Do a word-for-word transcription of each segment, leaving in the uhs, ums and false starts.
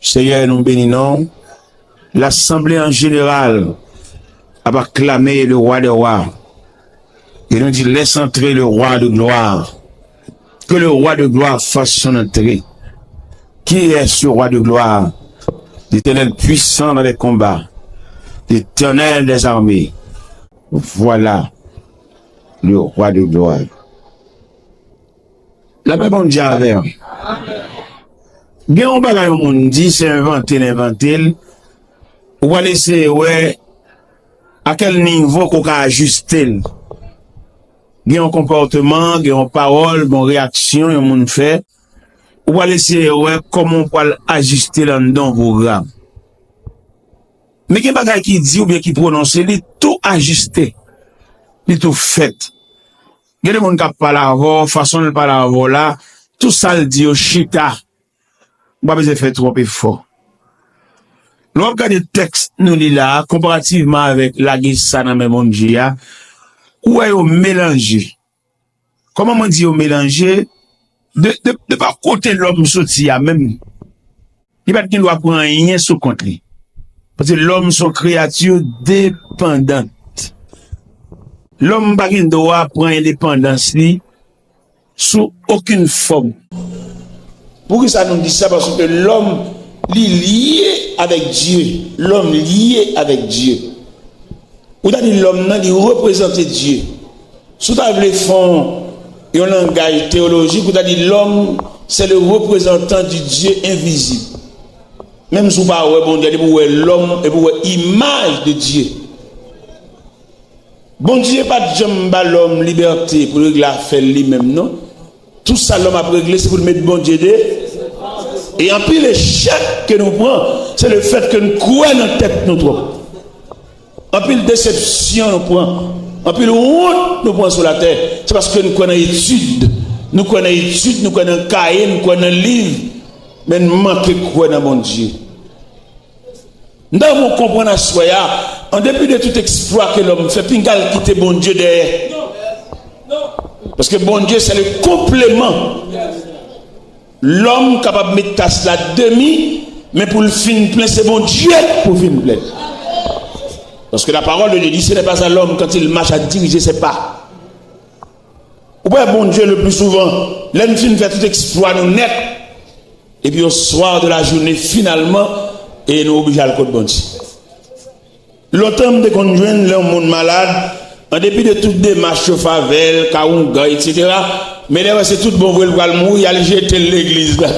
Seyè, nou beni non w. Lasanble an jeneral ap aklame le Roi des Rois. E nou di, laisse entrer le Roi de gloire. Que le Roi de gloire fasse son entrée. Qui est ce Roi de gloire? L'Éternel puissant dans les combats, l'Éternel des armées. Voilà le Roi de gloire. Lapè Bondye avè w. Gen yon bagay yon moun di, se envante l envante l. Ou pral eseye wè a kèl nivo ke w ka ajiste l. Gen yon konpòteman, gen yon pawòl, gen yon reyaksyon yon moun fè. Ou pral eseye wè kòman w pral ajiste l anndan yon pwogram. Men gen bagay ki di oubyen ki pwononse, li tou ajiste, li tou fèt. Gen de moun k ap pale avè w, fason l pale avè w la, tou sa l di yo chita. Ou pa bezwen fè twòp efò. Lè w ap gade tèks nou li la a, konparativman avèk lage sa nan men Bondye a, ou wè yo melanje. Kòman mwen di yo melanje? De, de, de pa kote lòm soti a menm, li pa t gen dwa pran anyen sou kont li. Paske lòm se yon kreyati depandant. Lòm pa gen dwa pran endepandans li sou okenn fòm. Poukisa nou di sa? Paske lòm, li lye avèk Dye. Lòm lye avèk Dye. Ou ta di lòm nan, li reprezante Dye. Si w ta vle fè yon, yon langaj teyolojik, ou ta di lòm, c'est le représentant du Dieu invisible. Menm si w pa wè Bondye, depi w wè lòm, epi w wè imaj de Dye. Bondye pa t janm ba lòm libète pou l regle afè l li menm, non. Tout sa lòm ap regle, se pou l met Bondye de. E anpil echèk ke nou pran, se le fèt ke n kwè nan tèt nou twòp. Anpil desepsyon nou pran, anpil wont nou pran sou latè, se paske n kwè nan etid. Nou kwè nan etid, nou kwè nan kaye, nou kwè nan liv, men n manke kwè nan Bondye. M ta renmen w konprann aswè a, an depi de tout eksplwa ke lòm fè, pinga l kite Bondye dèyè. Paske Bondye, se le konpleman. Lòm kapab met tas la demi, men pou l fin plen, se Bondye pou fin plen. Parce que la parole de Dieu dit, ce n'est pas à l'homme quand il marche à diriger ses pas. Ou wè Bondye le plus souvent, lè n fin fè tout eksplwa nou nèt, epi au soir de la journée, finalman, e nou oblije al kot Bondye. Lontan, m te konn jwenn lè yon moun malad, an depi de tout demach yo fè avè l, kawongan, etsetera, men lè wè se tout bon vre l pral mouri, y al jete l legliz la.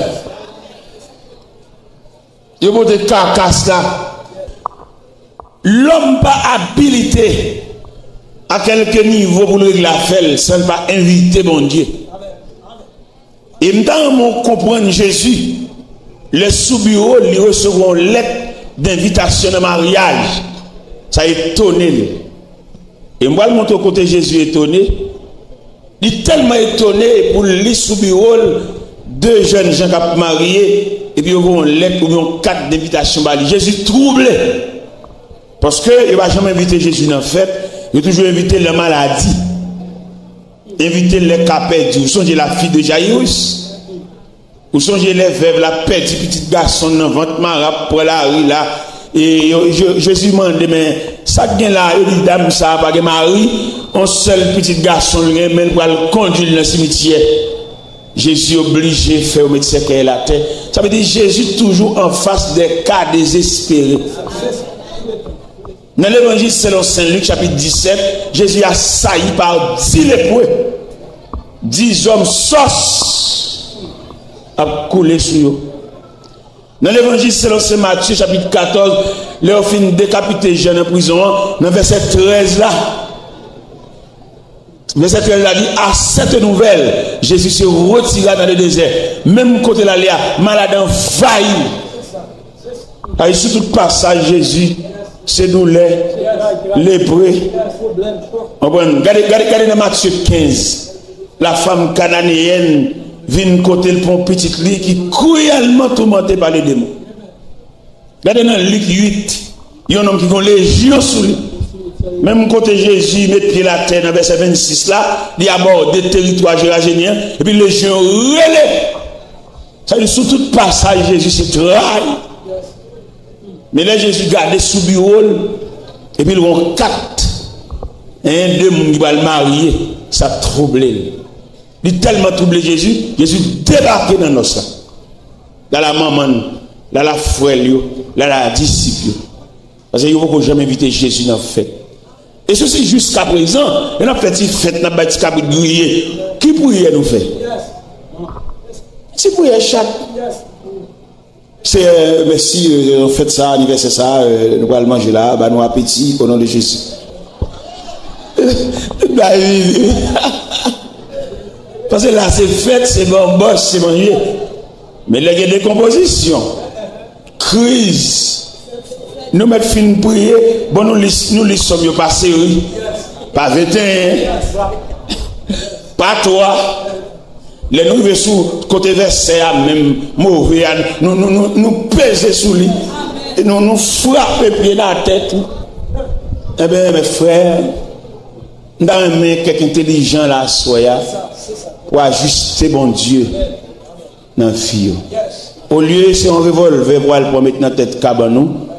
Yo pote kakas la. Lòm pa abilite a kèlke nivo pou l regle afè l san l pa envite Bondye. E m ta renmen w konprann Jezi, lè sou biwo l, li resevwa yon lèt denvitasyon nan maryaj. Sa etone l. E m pral montre w kote Jezi etone. Li tèlman etone pou l li sou biwo l de jèn jan k ap marye, epi yo voye yon lèt oubyen yon kat denvitasyon ba li. Jezi twouble. Paske yo pa janm envite Jezi nan fèt, yo toujou envite l nan maladi. Envite l lè ka pèdi. Ou sonje la fille de Jairus? Ou sonje lè vèv la pèdi pitit gason l nan vant mari, ap pran lari la, e yo, Je-, Jezi mande, men sa k gen la? Yo di, dam sa a pa gen mari, yon sèl pitit gason l gen, men l pral kondui l nan simityè. Jezi oblije fè yo met sèkèy l atè. Sa vle di Jezi toujou anfas de ka dezespere. Nan Levanjil selon Sen Lik, chapit disèt, Jezi asayi pa dis lepre. Dis zòm sòs ap koule sou yo. Nan Levanjil selon Sen Matye, chapit katòz, lè yo fin dekapite Jan nan prizon an, nan vèsè trèz la, vèsè trèz la di, à cette nouvelle, Jésus se retira dans le désert. Menm kote l ale a, malad anvayi. Ay, sou tout pasaj Jezi, se doulè, lepre. Konprann? Gade, gade, gade nan Matye kenz. La fanm kananeyèn vin kote l pou yon pitit li ki kriyèlman toumante pa ledemon. Gade nan Lik uit, yon nonm ki gen lejyon sou li. Menm kote Jezi met pye l atè nan vèsè vennsis la, li abòde teritwa Jerajenyen an, epi lejyon yo rele. Sa vle di, sou tout pasaj Jezi se tray. Men lè Jezi gade sou biwo l, epi l wè yon kat, en, de moun ki pral marye, sa twouble l. Li tèlman twouble Jezi, Jezi debake nan nòs la. L al a manman l, l al a frè l yo, l al a disip yo. Paske yo poko janm envite Jezi nan fèt. E sou si jiskaprezan, lè n ap fè ti fèt, n ap bay ti kabrit griye, ki priyè nou fè? Ti priyè chat. Seyè, mèsi, euh, fèt sa, anivèsè sa, euh, nou pral manje la, ba nou apeti, o non de Jezi. Bay vivi. Paske la se fèt, se banbòch, se manje. Men lè gen dekonpozisyon, kriz, nou mèt fin priye, bon, nou li, nou li sòm yo pa seri, pa venteyen, pa twa. Lè nou rive sou kote vèsè a menm, move a, nou, nou, nou, nou peze sou li. E nou, nou frape pye n atè tou. Enben, men frè, m ta renmen kèk entelijan la aswè a pou ajiste Bondye nan vi yo. Olye se yon revòlvè pou al pran met nan tèt kabann ou,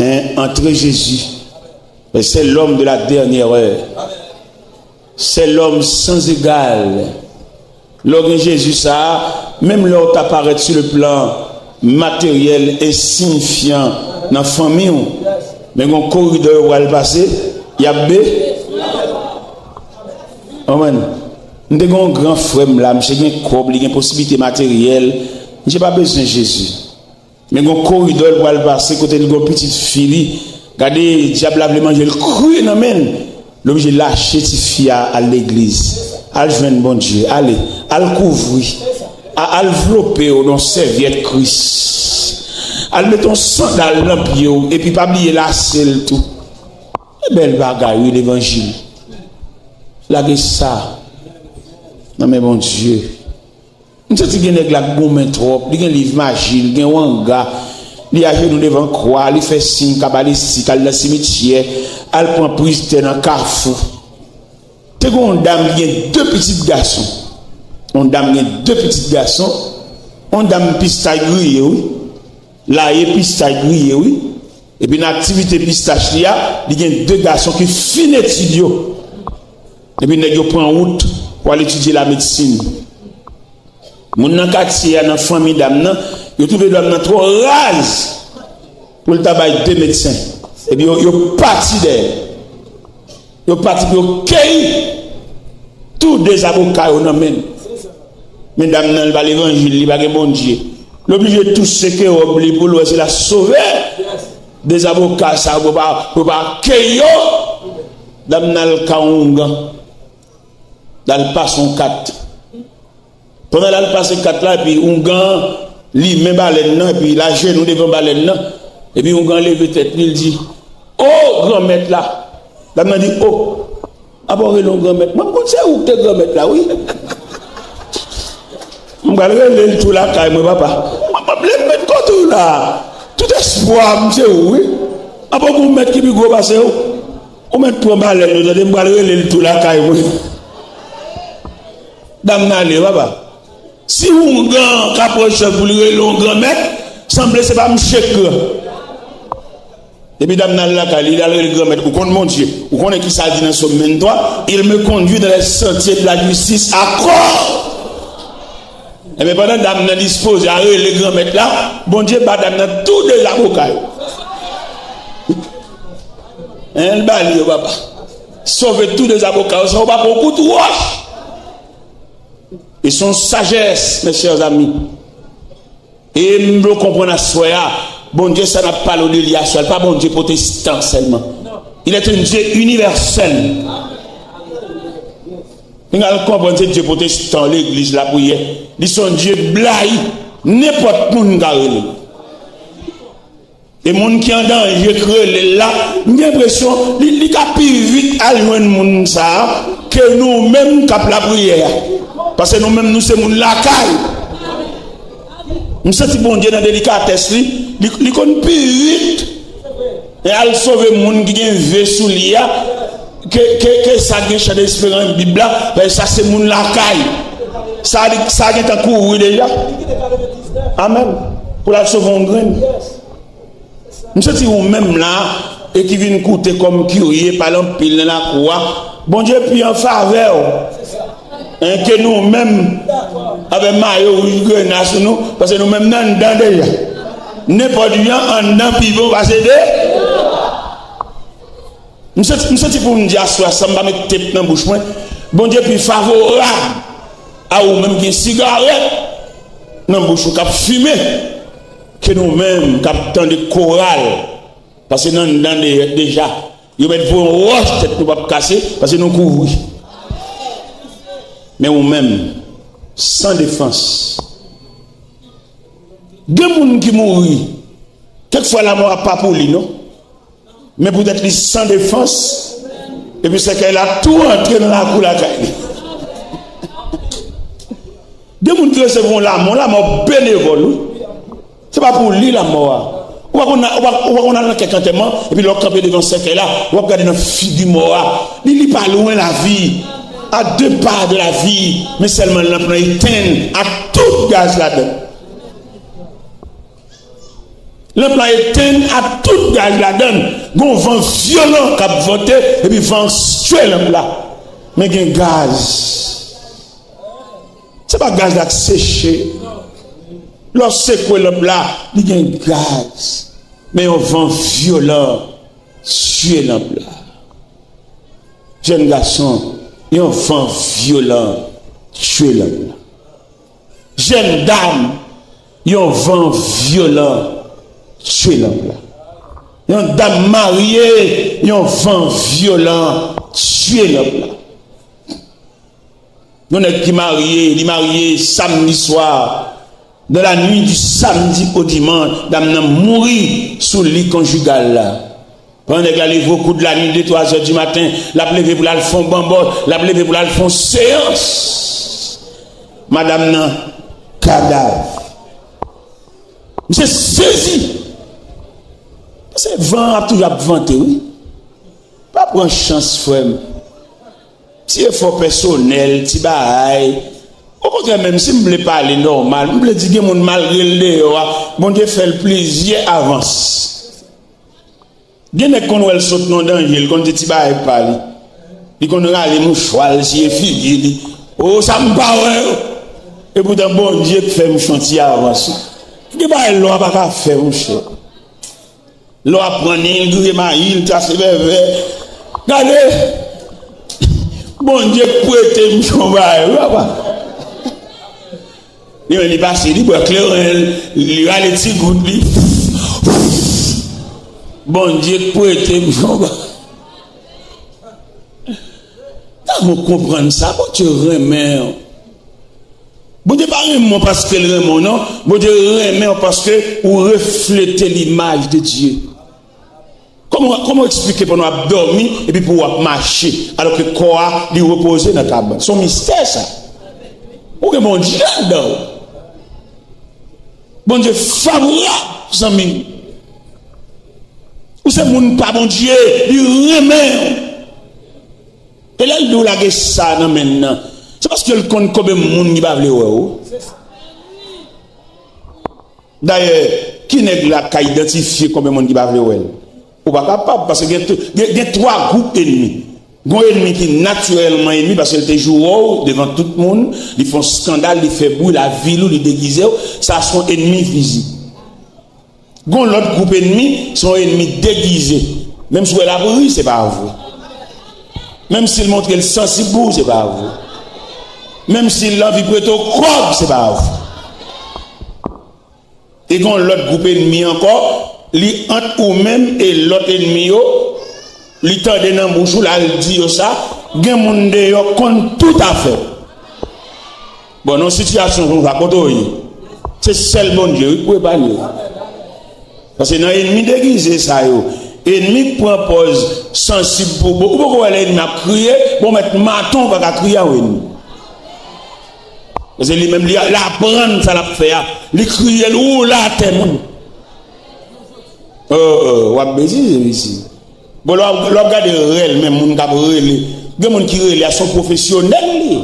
en, antre Jezi. C'est l'homme de la dernière heure. C'est l'homme sans égal. Lè w gen Jezi sa a, menm lè w ta parèt sou le plan materyèl, ensifyan nan fanmi w, men gen yon koridò yo pral pase, y ap be. Konprann? M te gen yon gran frè m la, misye gen kòb, li gen posiblite materyèl, misye pa bezwen Jezi. Men gon koridò l pral pase kote l gon pitit fi li. Gade, dyab la vle manje l kri nan men l. L oblije lache tifi a al legliz. Al jwenn Bondye. Ale. Al kouvri. A, al vlope w nan sèvyèt Kris. Al mete yon sandal nan pye w. Epi pa bliye lase l tou. E bèl bagay, wi, levanjil. Lage sa nan men Bondye. M santi gen nèg la k goumen twòp, li gen liv maji, li gen wanga, li ajenou devan kwa, li fè siy kabalisi, k al nan simityè, al pran priz tè nan kafou. Te gen yon dam ki gen de pitit gason. Yon dam gen de pitit gason. Yon dam pistach griye, wi. Laye pistach griye, wi. Epi nan aktivite pistach li a, li gen de gason ki fin etid yo. Epi nèg yo pran wout pou al etidye lamedsin. Moun nan katye a, nan fanmi dam nan, yo twouve dam nan twò raz pou l ta bay de medsen. Epi yo, yo pati dèyè l. Yo pati pou yo keyi tou de zaboka yo nan men l. Men dam nan, li pa levanjil, li pa gen Bondye. L oblije tou seke wòb li pou l wè si l a sove. De zaboka sa yo pou pa, pou pa keyi yo. Dam nan al ka yon oungan. L al pase yon kat. Pandan l al pase kat la, epi oungan an limen balèn nan, epi l ajenou devan balèn nan, epi oungan an leve tèt li, l di, "O, Granmèt la!" Dam nan di, "O, apa w rele m Granmèt? Mwen, m konn se ou k te Granmèt la, wi. M pral rele l tou lakay mwen, papa. Mwen, mwen, m met kote w la. Tout espwa m se ou, wi. Apa w gen yon mèt ki pi gwo pase w? Ou mèt pran balèn yo, tande, m pral rele l tou lakay mwen." Dam nan ale, papa. Si oungan an ka pran chèf pou li rele yon granmèt, sanble se pa misye k gran. Epi dam nan al lakay li, li al rele granmèt. Ou konn Bondye, ou konnen ki sa l di nan Sòm venntwa, "Il me conduit dans les sentiers de la justice à cause." Enben, pandan dam nan dispoze a rele granmèt la, Bondye ba dam nan tou de zaboka yo. Hein, l ba li yo, papa. Sove tou de zaboka yo, san yo pa pran kout wòch. E se yon sajès, mes chers amis. E m vle w konprann aswè a, Bondye sa n ap pale w de li aswè a, li pa Bondye pwotestan sèlman. Il est un Dieu universel. Pinga n konprann se Dye pwotestan, legliz, lapriyè. Li se yon Dye blayi, nenpòt moun ka rele l. E moun ki an danje k rele l la, m gen enpresyon li, li ka pi vit al jwenn moun sa a ke nou menm k ap lapriyè a. Paske nou menm nou se moun lakay. M santi Bondye nan delikatès li, li, li konn pi vit e al sove moun ki gen ve sou li a ke, ke, ke sa gen chan de esperans Bib la, paske sa se moun lakay. Sa, sa gentan kouri deja. Amèn. Pou l al sove yon grenn. M santi ou menm la, e ki vin koute kòm kirye, pale anpil nan lakou a, Bondye pi an favè w, en, ke nou menm, avè mayo wouj grena sou nou, paske nou menm nan anndan deja. Nenpòt jan anndan pi bon pase de. M santi, m santi pou m di aswè a, san m pa met tep nan bouch mwen, Bondye pi favorab a ou menm ki gen sigarèt nan bouch ou k ap fimen, ke nou menm k ap tande koral. Paske nan anndan de-, deja, yo mèt voye yon wòch, tèt nou p ap kase, paske nou kouvri. Men ou menm, san defans. Gen moun ki mouri, kèk fwa lamò a pa pou li, non. Men poutèt li san defans, epi sèkèy la tou rantre nan lakou lakay li. Gen moun ki resevwa yon lamò, yon lamò benevòl, wi. Se pa pou li lamò a. Ou pa konn, ou pa, ou pa konn al nan kèk antèman, epi lè w kanpe devan sèkèy la, w ap gade nan figi mò a. Li, li pa lwen lavi, à deux pas de la vie, men sèlman lanp lan etenn ak tout gaz ladan l. Lanp la etenn ak tout gaz ladan l. Gon van vyolan k ap vante, epi van an tchwe lanp la. Men gen gaz. Se pa gaz la k seche. Lè w sekwe lanp la, li gen gaz. Men yon van vyolan tchwe lanp la. Jèn gason, yon van vyolan tchwe lanp la. Jèn dam, yon van vyolan tchwe lanp la. Yon dam marye, yon van vyolan tchwe lanp la. Yon nèg ki marye, li marye samdi swa. Dans la nuit du samedi au dimanche, dam nan mouri sou li konjigal la. Pandan nèg la leve o kou de la nuit, de twa zè di maten, l ap leve pou l al fè yon banbòt, l ap leve pou l al fè yon seyans. Madanm nan, kadav. Misye sezi. Paske van an ap toujou ap vante, wi. Pa pran chans, frè m. Ti efò pèsonèl, ti bagay. Okontrè, menm si m vle pale nòmal, m vle di gen moun malgre l deyò a, Bondye fè l plizyè avans. Gen nèg konn wè l sot nan danje, l konn di ti bagay pa li. Li konn rale mouchwa l siye figi li. O, sa m pa wè yo. Epoutan Bondye k fè m fè yon ti avans. Gen bagay lò a pa ka fè, monchè. Lò a pran nen, griye mayi, l trase vèvè. Gade! Bondye k prete m yon bagay, wi, papa. Li menm, li pase, li bwè kleren l, li rale ti gout li. Bondye k prete m yon bagay. Tan nou konprann sa, Bondye renmen w. Bondye pa renmen w paske l renmen w, non. Bondye renmen w paske ou reflete limaj de Dye. Kòman, kòman w eksplike pandan w ap dòmi epi pou w ap mache, alòske kò a, li repoze nan kabann? Se yon mistè, sa. Ou gen Bondye anndan w. Bondye favorab, zanmi m. Ou se moun pa Bondye, li renmen w. E lè l di w lage sa nan men l nan, se paske l konn konbyen moun ki pa vle wè w. Dayè, ki nèg la ka idantifye konbyen moun ki pa vle wè l? Ou pa kapab, paske gen, gen, gen twa gwoup ènmi. Gon ènmi ki natirèlman ènmi, paske l te jou wè w devan tout moun, li fè yon eskandal, li fè bri, l avili w, li degize w, sa se yon ènmi vizib. Gon lòt gwoup ènmi, se yon ènmi degize. Menm si w wè l ap ri, se pa vre. Menm si l montre l sansib pou w, se pa vre. Menm si l anvi prete w kòb, se pa vre. E gon lòt gwoup ènmi ankò, li ant ou menm e lòt ènmi yo, li tande nan bouch ou, l al di yo sa, gen moun deyò konn tout afè w. Bon, nan sitiyasyon konsa, kote w ye? Se sèl Bondye, wi, k pou epanye w. Paske nan ènmi degize sa yo, ènmi k pran pòz sansib pou bon, ou poko wè lè ènmi ap kriye, bon, mèt maton ou pa ka kriye a yon ènmi. Paske li menm, li, l aprann sa l ap fè a. Li kriye, l woule atè menm. Oh, oh, w ap betize, mesye. Bon, lè w ap, lè w ap gade rèl, menm moun k ap rele. Gen moun ki rele a, se yon pwofesyonèl li ye.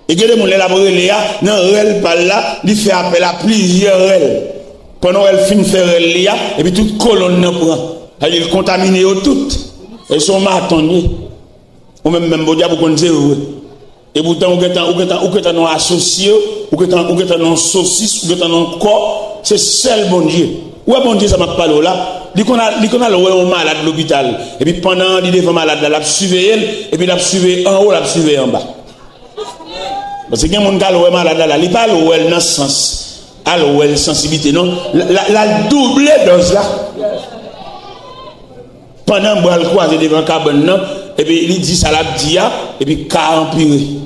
E gen de moun, lè l ap rele a, nan rèl pa l la, li fè apèl a plizyè rèl. Pandan w wè l fin fè rèl li a, epi tout kolonn nan pran. Sa vle di l kontamine yo tout. E se yon maton li ye. Ou menm, menm, Bondye ap ou konn se vre. Epoutan, ou gentan, ou gentan, ou gentan nan asosye, ou gentan, ou gentan nan sosis, ou gentan nan kò, se sèl Bondye. Ou wè Bondye sa m ap pale w la, li konn al, li konn al wè yon malad lopital, epi pandan li devan malad la, l ap siveye l, epi l ap siveye anwo, l ap siveye anba. Paske gen moun k al wè malad la, la, li pa al wè l nan sans, al wè l sansiblite, non, l, l, l al double dòz la. Pandan bra l kwaze devan kabann nan, epi li di sa l ap di a, epi ka a anpire.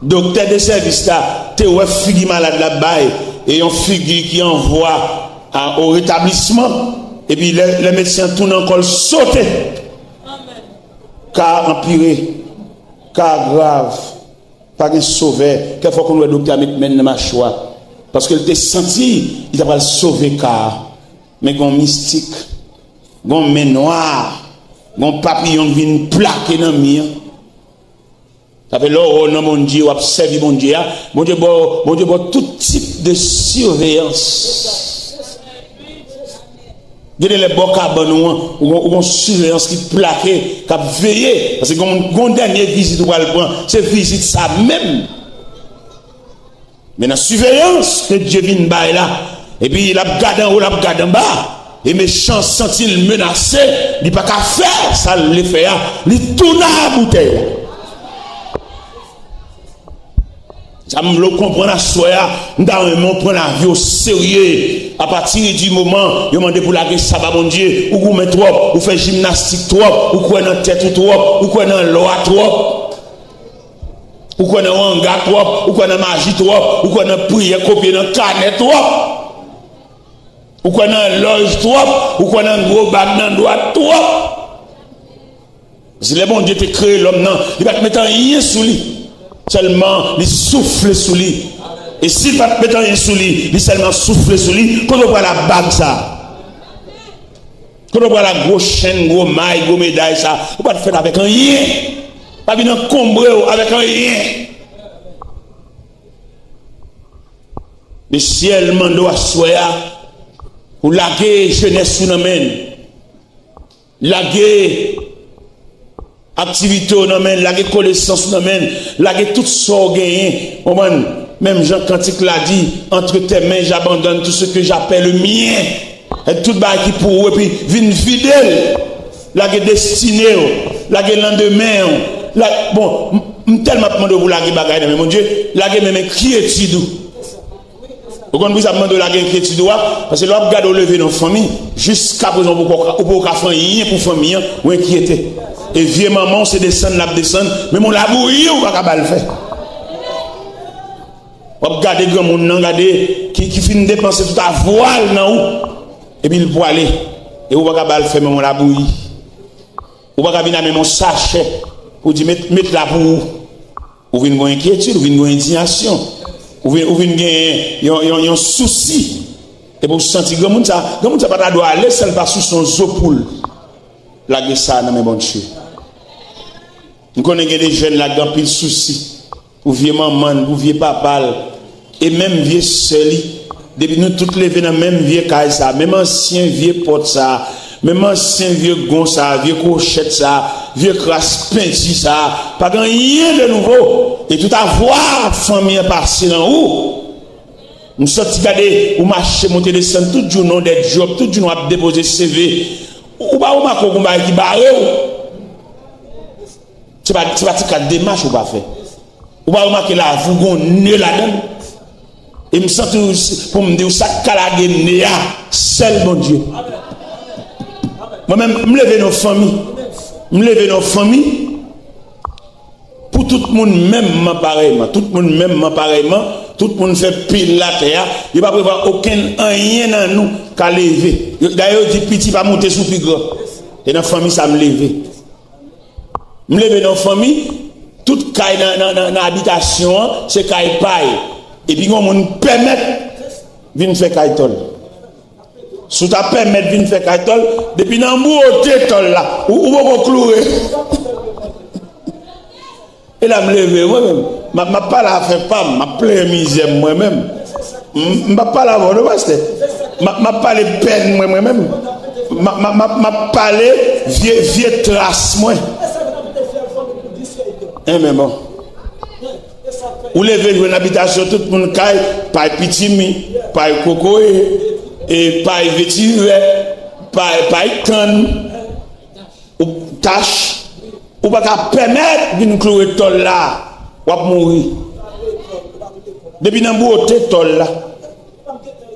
Doktè de sèvis la te wè figi malad la bay, e yon figi ki an vwa a, o retablisman, epi lè, lè medsen an tounen ankò l sote. Ka a anpire, ka a grav, pa gen sovè, kèk fwa w konn wè doktè a met men l nan machwa, paske l te santi li ta pral sove ka a. Men gen yon mistik, gen yon men nwa, gen yon papiyon k vin plake nan mi an. Sa fè lè w wè w nan Bondye, w ap sèvi Bondye a, Bondye ba w, Bondye ba w tout tip de siveyans. Gen de lè bò kabann ou an, ou gon, ou gon siveyans ki plake, k ap veye. Paske gon, gon dènye vizit ou pral pran, se vizit sa menm. Men nan siveyans ke Dye vin bay la, epi l ap gade anwo, l ap gade anba, e mechan santi l menase, li pa ka fè sa l vle fè a, li tounen a boutèy la. Sa m vle w konprann aswè a, m ta renmen w pran lavi w serye. Apati di moman yo mande pou lage sa ba Bondye, ou goumen twòp, ou fè jimnastik twòp, ou kwè nan tèt ou twòp, ou kwè nan lò a twòp. Ou kwè nan wanga twòp, ou kwè nan maji twòp, ou kwè nan priyè kopye nan kanè twòp. Ou kwè nan lòj twòp, ou kwè nan gwo bag nan dwèt twòp. Si lè Bondye te kreye lòm nan, li pa t met anyen sou li. Sèlman, li soufle sou li. E si l pa t met anyen sou li, li sèlman soufle sou li, kote w pral ak bag sa a? Kote w pral ak gwo chenn, gwo may, gwo meday sa? Ou pa t fèt avèk anyen. Pa vin ankonbre w avèk anyen. Men syèl mande w aswè a pou lage jenès ou nan men l. Lage aktivite w nan men l, lage konesans ou nan men l, lage tout sa w genyen. Konprann? Menm jan kantik la di, entre tes mains, j'abandonne tout ce que j'appelle mien. Èk tout bagay ki pou ou, epi vin vide l. Lage destine w, lage landemen w. La, bon, m, m tèlman ap mande w pou lage bagay nan men Bondye, lage menm enkyetid ou. Ou konn poukisa m mande w lage enkyetid ou a? Paske lè w ap gade w leve nan fanmi, jiskaprezan ou poko ka, ou poko ka fè anyen pou fanmi an, ou enkyete. E vye manman w se desann l ap desann, menm yon labouyi ou pa ka ba l fè. W ap gade granmoun nan, gade ki, ki fin depanse tout avwa l nan ou, epi l pwale, e ou pa ka ba l fè menm yon labouyi. Ou pa ka vin ak menm yon sachè pou di met, met la pou ou. Ou vin gen enkyetid, ou vin gen endinyasyon, ou vin, ou vin gen yon, yon, yon sousi. Epi w santi granmoun sa, granmoun sa pa ta dwe ale san l pa souse yon zo poul. Lage sa nan men Bondye. M konnen gen de jèn la gen anpil sousi pou vye manman l, pou vye papa l, e menm vye sè li. Depi nou tout leve nan menm vye kay sa, menm ansyen vye pòt sa, menm ansyen vye gon sa, vye kwochèt sa, vye kras penti sa, pa gen anyen de nouvo. E tout avwa fanmi an pase nan ou. M santi gade ou mache monte desann tout jounen w dèyè djòb, tout jounen w ap depoze C V. Ou, ou pa remake w gon bagay ki bare w? Se pa, se pa ti kat demach ou pa fè. Ou pa remake lavi w gon ne ladan l? E m santi w, pou m di w sa k ka lage ne a, sèl Bondye. Mwen menm, m leve nan fanmi. M leve nan fanmi. Pou tout moun menm parèyman, tout moun menm parèyman, tout moun fè pil latè a, yo pa prevwa okenn anyen nan nou ka leve. Yo, dayè yo di piti pa moute sou pi gran. E nan fanmi sa m leve. M leve nan fanmi, tout kay nan, nan, nan, nan abitasyon an, se kay pay. Epi yon moun pèmèt vin fè kay tòl. Si w ta pèmèt vin fè kay tòl, depi nan bwote tòl la, ou, ou poko kloure. E la m leve, mwen menm. M ap, m ap pale afè pa m, m ap plenyen mizè m mwen menm. M, m p ap pale avè w non, pastè. M ap, m ap pale pèn mwen, mwen menm. M ap, m ap, m ap, m ap pale vye, vye tras mwen. Enben bon. Ou leve jwenn abitasyon tout moun kay, pay pitimi, pay kokoye, e pay vetivè, pay, pay kann. Ou tach, ou pa ka pèmèt vin kloure tòl la, w ap mouri. Depi nan bwote tòl la,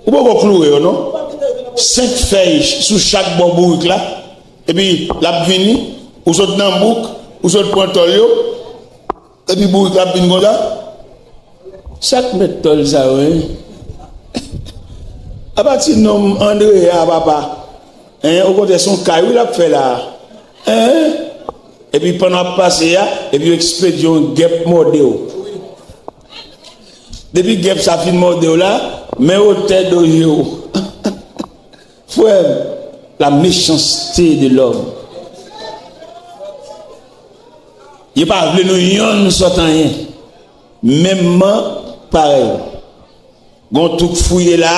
ou poko kloure yo non. Senk fèy sou chak bò bourik la, epi l ap vini, ou sot nan bouk, ou sot pran tòl yo, epi bourik la ap vin konsa. Sa k mèt tòl sa yo, en? Apa ti nonm Andrea, papa? En, okontrè, se yon kay, wi, l ap fè la. En? Epi pandan w ap pase a, epi yo ekspedye yon gèp mòde w. Depi gèp sa fin mòde w la, men wotè do je w. Frè m, la méchanceté de l'homme. Yo pa vle nou yonn sòt anyen. Menmman parèy. Gon tou k fouye la,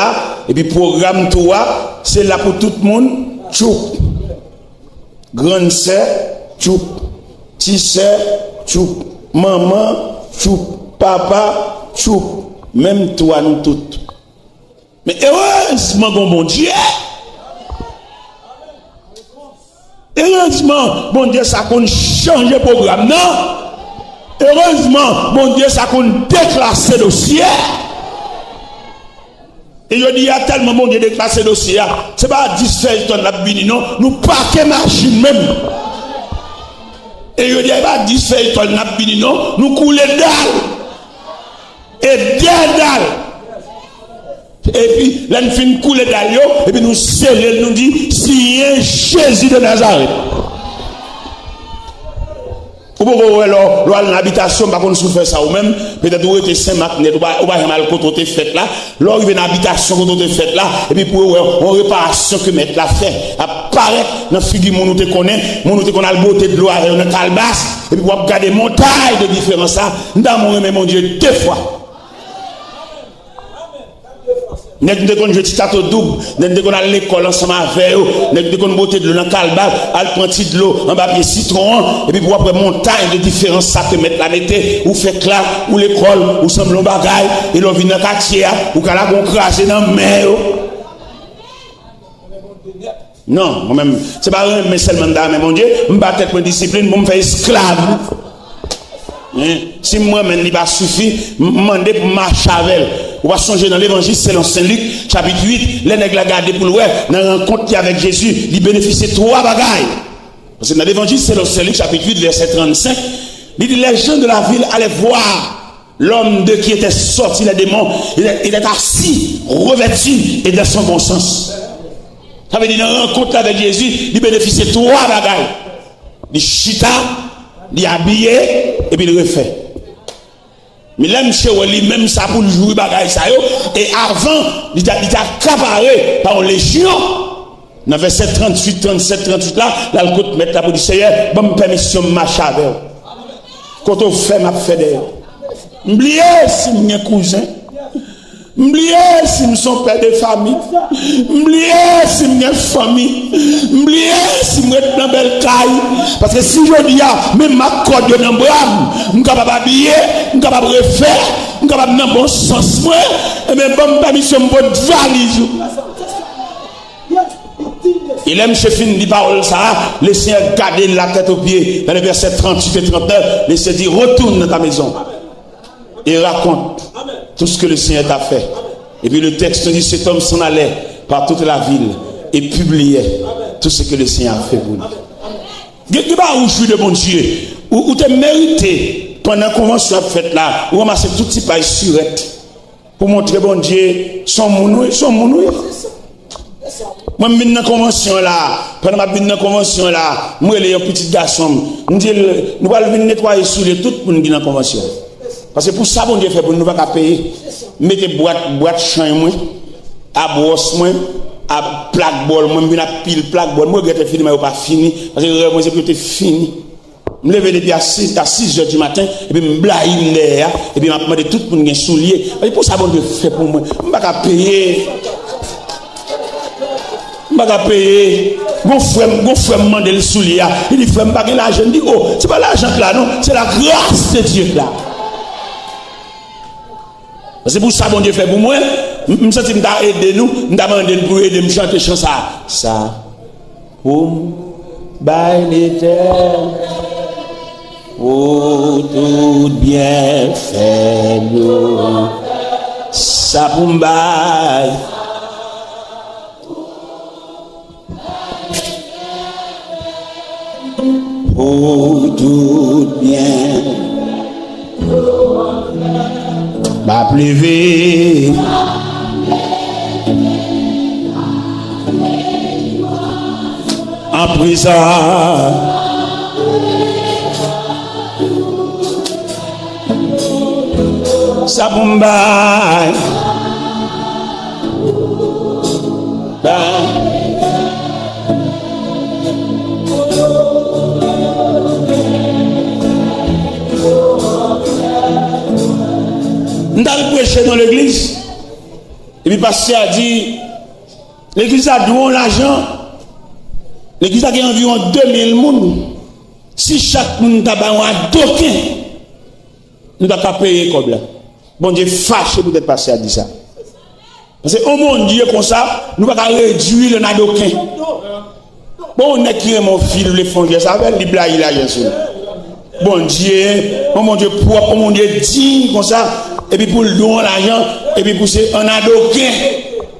epi pwogram tou a, se la pou tout moun, tchoup. Grann sè, tchoup. Ti sè, tchoup. Manman, tchoup. Papa, tchoup. Menm tou a nou tout. Men erezman gon Bondye. Erezman, Bondye sa konn chanje pwogram nan. Erezman, Bondye sa konn deklase dosye. E jodi a, tèlman Bondye deklase dosye a, se pa dis fèy tòl n ap vini non, nou pake machin menm. E jodi a, e pa dis fèy tòl n ap vini non, nou koule dal. E dèdal. Epi, lè n fin koule dal yo, epi nou sele l, nou di, Siyen Jezi de Nazarèt. Ou poko wè lè w, lè w al nan abitasyon, m pa konn si w fè sa ou menm, petèt ou rete Senmak nèt, ou pa, ou pa janm al kote w te fèt la. Lè w rive nan abitasyon kote w te fèt la, epi pou yo wè yon reparasyon ke mèt la fè ap parèt nan figi moun ou te konnen, moun ou te konn al bwote dlo avè yo nan kalbas, epi w ap gade montay de diferans la, m ta renmen Bondye de fwa. Nèg m te konn jwe ti kato doub, nèg m te konn al lekòl ansanm avè yo, nèg m te konn bwote dlo nan kalbas, al pran ti dlo anba pye sitwon an, epi pou w ap wè montay de diferans sa ke mèt la mete, ou fè klas, ou lekòl, ou sanble yon bagay, e lè w vin nan katye a, ou ka lage yon kraze nan men yo. Non, mwen menm, se pa renmen sèlman m ta renmen Bondye, m ba tèt mwen disiplin pou m fè esklav li. Hein? Si m renmen l, li pa sifi, m, m mande pou m mache avè l. Ou pa sonje nan Levanjil selon Sen Lik, chapit uit, lè nèg la gade pou l wè, nan rankont li avèk Jezi, li benefisye twa bagay. Paske nan Levanjil selon Sen Lik, chapit uit, vèsè trannsenk, li di, Les gens de la ville allaient voir l'homme de qui étaient sortis les démons, il était assis, revêtu et dans son bon sens. Sa vle di, nan rankont la avèk Jezi, li benefisye twa bagay. Li chita, li abiye, epi li refè. Men lè misye wè li menm sa pou l jwi bagay sa yo, e avan, li te, li te akapare pa yon lejyon. Nan vèsè tranntuit, trannsèt, tranntuit la, l al kot mèt la pou di, Seyè, ban m pèmisyon m mache avè w. Kote w fè, m ap fè dèyè w. M bliye si m gen kouzen. M bliye si m se yon pè de fanmi. M bliye si m gen fanmi. M bliye si m ret nan bèl kay. Paske si jodi a, menm m ak kòd yo nan bra m, m kapab abiye, m kapab refè, m kapab nan bon sans mwen, ebyen, ban m pèmisyon m pot valiz ou. E lè misye fin di pawòl sa a, Lesenyè gade l la tèt o pye. Nan le vèsè tranntuit e trannèf, Lesenyè di, Retourne dans ta maison et raconte tout ce que le Seigneur t'a fait. Et puis le texte nous dit, cet homme s'en allait par toute la ville et publiait tout ce que le Seigneur a fait pour lui. Gen, gen bagay ou jwi de Bondye. Ou, ou te merite, pandan konvansyon ap fèt la, ou ranmase tout ti pay sirèt. Pou montre Bondye, se yon moun wi, se yon moun wi. Mwen, m vin nan konvansyon la, pandan m ap vin nan konvansyon la, m rele yon pitit gason m, m di l, nou pral vin netwaye soulye tout moun ki nan konvansyon. Paske pou sa Bondye fè pou nou, nou pa ka peye. M mete bwat, bwat chany mwen, a bwòs mwen, a plak bòl mwen, m vin ak pil plak bòl, m regrèt enfiniman yo pa fini, paske rèv mwen se pou yo te fini. M leve depi a sis, a sis zè di maten, epi m blayi m dèyè a, epi m ap mande tout moun gen soulye. Epi pou sa Bondye fè pou mwen, m pa ka peye. M pa ka peye. Gon frè m, gon frè m mande l soulye a. Li di, "Frè m, m pa gen lajan." M di, "O, se pa lajan k la non, se la grâce de Dieu k la." Se pou sa Bondye fè pou mwen. M, m santi m ta ede nou, m ta mande l pou ede m chante chan sa. Sa pou m bay Letènèl pou tout byenfè l yo. Sa pou m bay. Pou tout byen. M ap leve. An prezan. Sa pou m bay. Bay. M t al preche nan legliz. Epi pastè a di, legliz la dwe yon lajan. Legliz la gen anviwon de mil moun. Si chak moun ta bay yon adoken, nou ta ka peye kòb la. Bondye fache poutèt pastè a di sa. Paske yon Bondye konsa, nou pa ka redwi l an adoken. Bon, yon nèg ki renmen yon fi, li vle fè yon jès avè l, li blayi lajan sou li. Bondye, yon Bondye pwòp, yon Bondye diy konsa, epi pou l dwe yon lajan, epi pou se an adoken.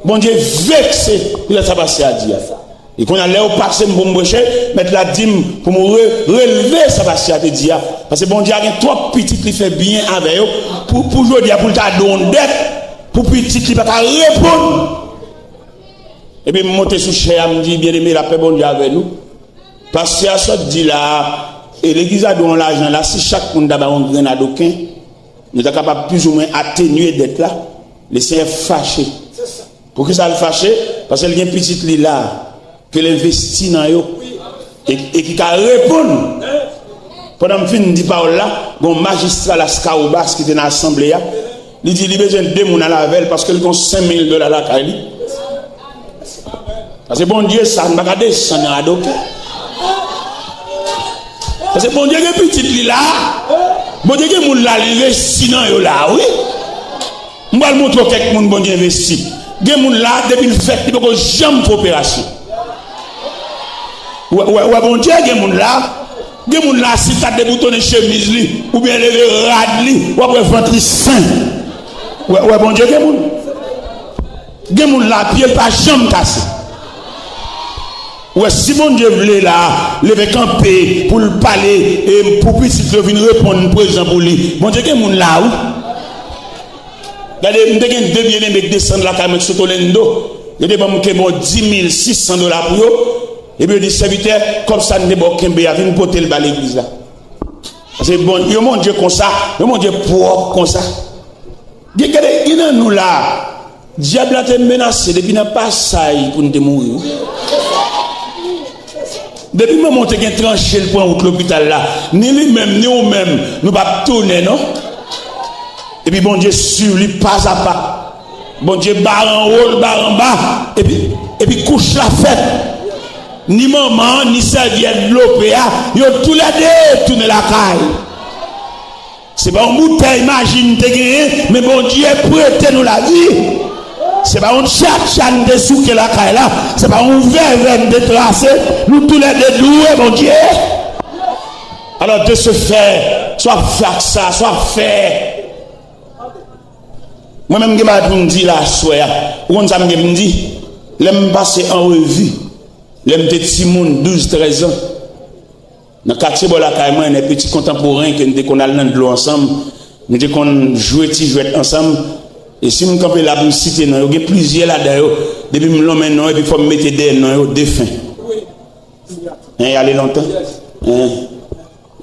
Bondye vekse poutèt sa pastè a di a. E kounye a, lè yo pase m pou m preche, mèt la di m pou m re-, relve sa pastè a te di a. Paske Bondye a gen twòp pitit li fè byen avè yo pou, pou jodi a, pou l ta dwe yon dèt, pou pitit li pa ka reponn. Epi m monte sou chè a, m di, "Byeneme, lapè Bondye avè nou." Pastè a sot di la, e legliz la dwe yon lajan la, si chak moun ta bay yon grenn adoken, nou ta kapab plizoumwen atenye dèt la. Lesenyè fache. Poukisa l fache? Paske l gen pitit li la, ke l envesti nan yo, e, e ki ka reponn. Pandan m fin di pawòl la, gen yon majistra Las Caobas ki te nan asanble a, li di li bezwen de moun al avè l paske li gen senk mil dola lakay li. Paske Bondye sa, n pa ka desann nan adoken. Paske Bondye gen pitit li la. Bondye gen moun la, li envesti nan yo la, wi. M pral montre w kèk moun Bondye envesti. Gen moun la, depi l fèt, li poko janm fè operasyon. Ou wè, ou wè, ou wè Bondye, gen moun la, gen moun la, si l ta deboutonnen chemiz li, oubyen leve rad li, w ap wè vant li sen. Ou wè, ou wè Bondye, gen moun. Gen moun la, pye l pa janm kase. Ou wè, si Bondye vle la, leve kanpe pou l pale, e pou pitit yo vin reponn prezan pou li. Bondye gen moun la, wi. Gade, m te gen de byeneme k desann lakay mwen sot Orlando. Yo te ban m kenbe yon dis mil sis san dola pou yo. Epi yo di, "Sèvitè, kòb sa n te ba w kenbe a, vin pote l ba legliz la." Paske bon, yon Bondye konsa, yon Bondye pwòp konsa. Gen, gade, gen nan nou la, dyab la te menase depi nan pasaj pou n te mouri, wi. Depi manman w te gen tranche l pran wout lopital la, ni li menm, ni ou menm, nou p ap tounen, non. Epi Bondye swiv li pa a pa. Bondye bare anwo, l bare anba, epi, epi kouch la fèt. Ni manman an, ni sèvyèt dlo pe a, yo toulède tounen lakay. Se pa yon boutèy maji n te genyen, men Bondye prete nou lavi. Se pa yon tchatcha n te souke lakay la, se pa yon vèvè n te trase, nou toulède lwe Bondye. Alò, de ce fait, sa w ap fè ak sa, sa w ap fè. Mwen menm, m gen bagay pou m di la aswè a. Ou konn sa m gen pou m di? Lè m pase an revi, lè m te timoun, douz, trèz an, nan katye bò lakay mwen, lè peti kontanporen ke n te konn al nan dlo ansanm, nou te konn jwe ti jwèt ansanm. E si m kanpe la pou m site non yo, gen plizyè ladan yo, depi m lonmen non, epi fò m mete dèyè non yo, defen. Hein, y ale lontan. Hein.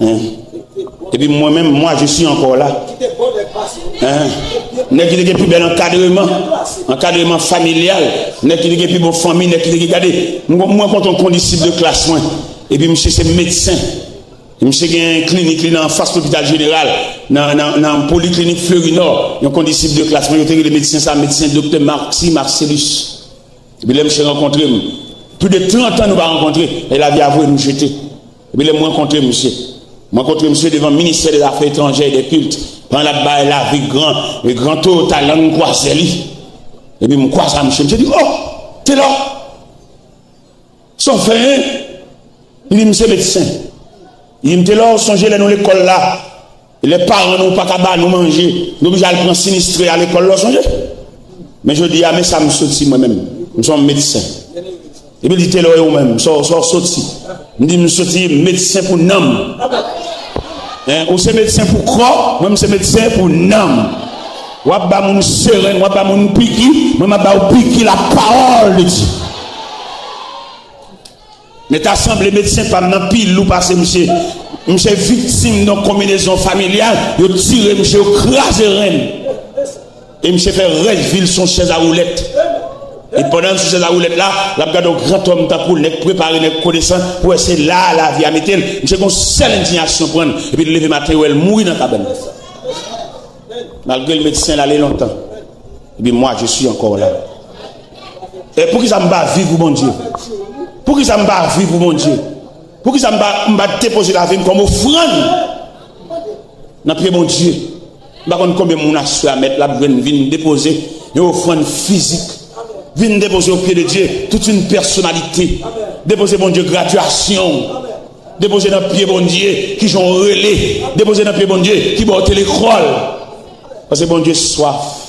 Hein. Epi mwen menm, moi, je suis encore là. Hein. Nèg ki te gen pi bèl ankadreman, ankadreman familyal, nèg ki te gen pi bon fanmi, nèg ki te gen, gade, mwen, mwen konn yon kondisip de klas mwen, epi misye se medsen. Misye gen klinik li nan anfas lopital jeneral, nan, nan, nan poliklinik Fleury Nord, yon kondisip de klas mwen, yo te rele medsen sa, medsen doktè Maxi Marcellus. Epi lè misye rankontre m, Plis de trant an nou pa rankontre, e lavi a voye nou jete. Epi lè m rankontre misye, m rankontre misye devan ministè dè zafè etranjè e dè kilt, pandan l ap bay lavi gran, e gran Toyota Land Cruiser li. Epi m kwaze a misye, misye di, "Oh, Telor, sa w fè, en?" Li di, "M se medsen." Li di, "M, Telor, sonje lè nou lekòl la, lè paran nou pa ka ba nou manje, nou oblije al pran sinistre a lekòl la, w sonje? Men jodi a, men sa m soti mwen menm. M se yon medsen." Epi l di, "Telor, e ou menm, sa w, sa w soti?" M di, "M soti medsen pou nanm." En, ou se medsen pou kò, mwen m se medsen pou nanm. W ap ba moun seren, w ap ba moun piki, mwen m ap ba w piki la parole de Dieu. Men ta sanble medsen pa m nan pi lou pase misye. Misye viktim yon konbinezon familyal, yo tire misye, yo kraze ren l. E misye fè rès vi l sou yon chèz a woulèt. E pandan l sou chèz a woulèt la, l ap gade yon grantòm tankou l, nèg prepare, nèg konesan, pou wè se la a lavi a mete l. Misye gen yon sèl endiyasyon pran l, epi l leve maten, yo wè l mouri nan kabann. Malgre l medsen, l ale lontan. Epi mwa, je suis encore là. E poukisa m pa viv pou Bondye? Poukisa m pa viv pou Bondye? Poukisa m pa, m pa depoze lavi m kòm ofrann nan pye Bondye? M pa konn konbyen moun aswè a mèt la ap jwenn vin depoze yon ofrann fizik. Vin depoze o pye de Dye, toute une personnalité. Depoze Bondye gradyasyon w. Depoze nan pye Bondye kijan w rele. Depoze nan pye Bondye ki bò w te lekòl. Paske Bondye swaf.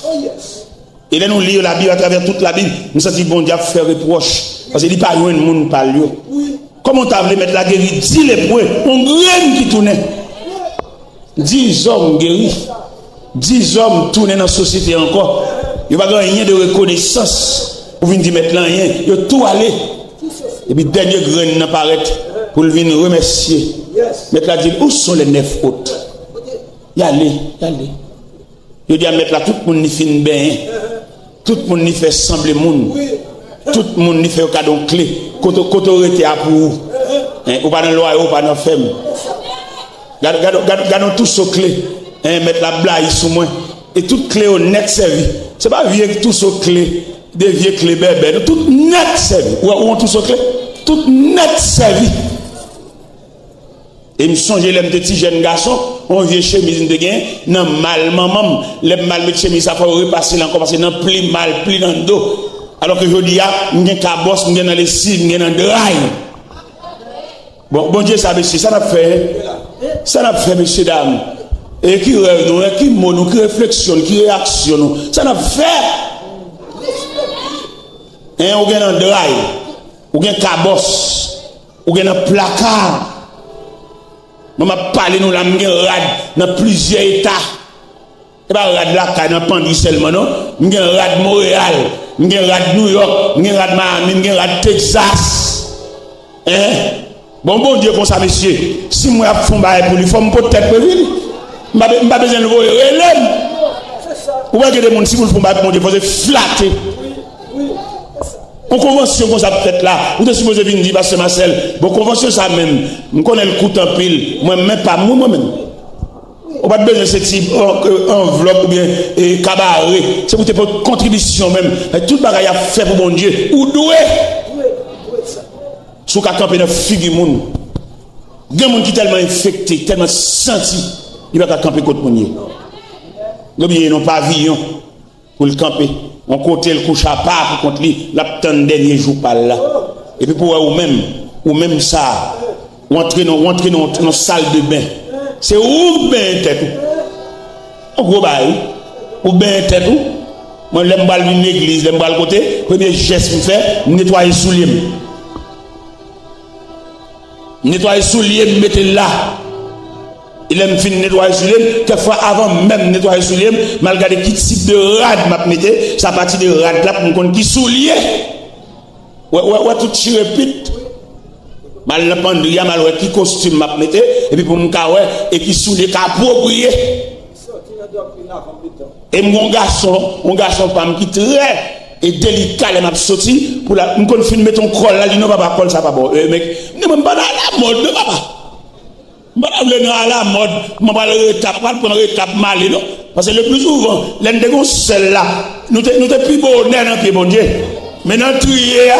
E lè nou li Labib, atravè tout Labib, nou santi Bondye ap fè repwòch. Paske li pa jwenn moun pa l yo. Kòman w ta vle mèt la geri dis lepre, yon grenn ki tounen? Dis zòm geri. Dis zòm tounen nan sosyete ankò. Yo pa gen anyen de rekonesans pou vin di mèt la anyen. Yo tou ale. Epi dènye grenn nan parèt pou l vin remèsye. Mèt la di l, "Où sont les neuf autres?" Y ale, y ale. Yo di a mèt la, tout moun li fin benyen. Tout moun li fè sanble moun. Tout moun li fè yo kado kle. Kote, kote w rete a pou ou. En, ou pa nan lwayo, ou pa nan fèm. Gad, gad, gad, gad yon touso kle. En, mèt la blayi sou mwen. E tout kle yo nèt sèvi. Se pa vye touso kle, de vye kle bèbè. Non, tout nèt sèvi. Ou, ou yon touso kle. Tout nèt sèvi. E m sonje lè m te ti jèn gason, yon vye chemiz m te gen nan mal manman m. Lè m mal met chemiz sa, fò yo repase l ankò, paske nan pli mal, pli nan do. Alò ke jodi a, m gen kabòs, m gen nan lesiv, m gen nan dray. Bon, Bondye sa, mesye, sa n ap fè? Sa n ap fè, mesye dam? E ki rèv nou, e ki mo nou, ki refleksyon nou, ki reyaksyon nou? Sa n ap fè? En, ou gen nan dray, ou gen kabòs. Ou gen nan plaka. Mwen m ap pale nou la, m gen rad nan plizyè eta. E pa rad lakay nan Pandri sèlman, non. M gen rad Monreyal, m gen rad Nouyòk, m gen rad Miami, m gen rad Texas. En? Bon, Bondye konsa, mesye. Si mwen ap fè yon bagay pou li, fò m pot tèt mwen vini. M pa, m pa bezwen l voye rele m. Ou wè gen de moun, si pou l fè yon bagay pou Bondye, fò se flate. Yon konvansyon konsa ap fèt la. Ou te sipoze vin di, Pastè Marcel, bon, konvansyon sa menm, m konnen l kout anpil. Mwen, men pa m, wi, mwen menm. Ou pa t bezwen se ti an-, anvlòp oubyen, e, kabare. Se pou te pot kontribisyon menm. Men tout bagay y ap fè pou Bondye. Ou dwe. Si w ka kanpe nan figi moun. Gen moun ki tèlman enfekte, tèlman santi, li pa ka kanpe kot moun ye. Yo bliye non paviyon. Pou l kanpe yon kote, l kouche apa pou kont li, l ap tann dènye jou pa l la. Epi pou wè ou menm, ou menm sa, ou antre nan, ou antre nan, nan sal de ben. Se ou k benyen tèt ou. Yon gwo bagay, wi. Ou benyen tèt ou. Mwen, lè m pral vin legliz, lè m pral kote, premye jès m fè, m netwaye soulye m. M netwaye soulye m, m mete l la. E lè m fin netwaye soulye m, kèk fwa avan menm m netwaye soulye m, m al gade ki tip de rad m ap mete, se apati de rad la pou m konn ki soulye. Wè, wè, wè tout chirepit. M al nan pandri a, m al wè ki kostim m ap mete, epi pou m ka wè e ki soulye ka apwopriye. E m gen yon gason, yon gason pa m ki trè e delika lè m ap soti, pou la, m konn fin met yon kòl la, li, "Non, papa, kòl sa pa bon." E, men, non, mwen, m pa nan alamòd, non, papa. M pa ta vle nan alamòd, mwen pral reta, pral pran reta pou m ale, non. Paske le pli souvan, lè n te gen yon sèl la, nou te, nou te pi bonè nan pye Bondye. Men nan triye a,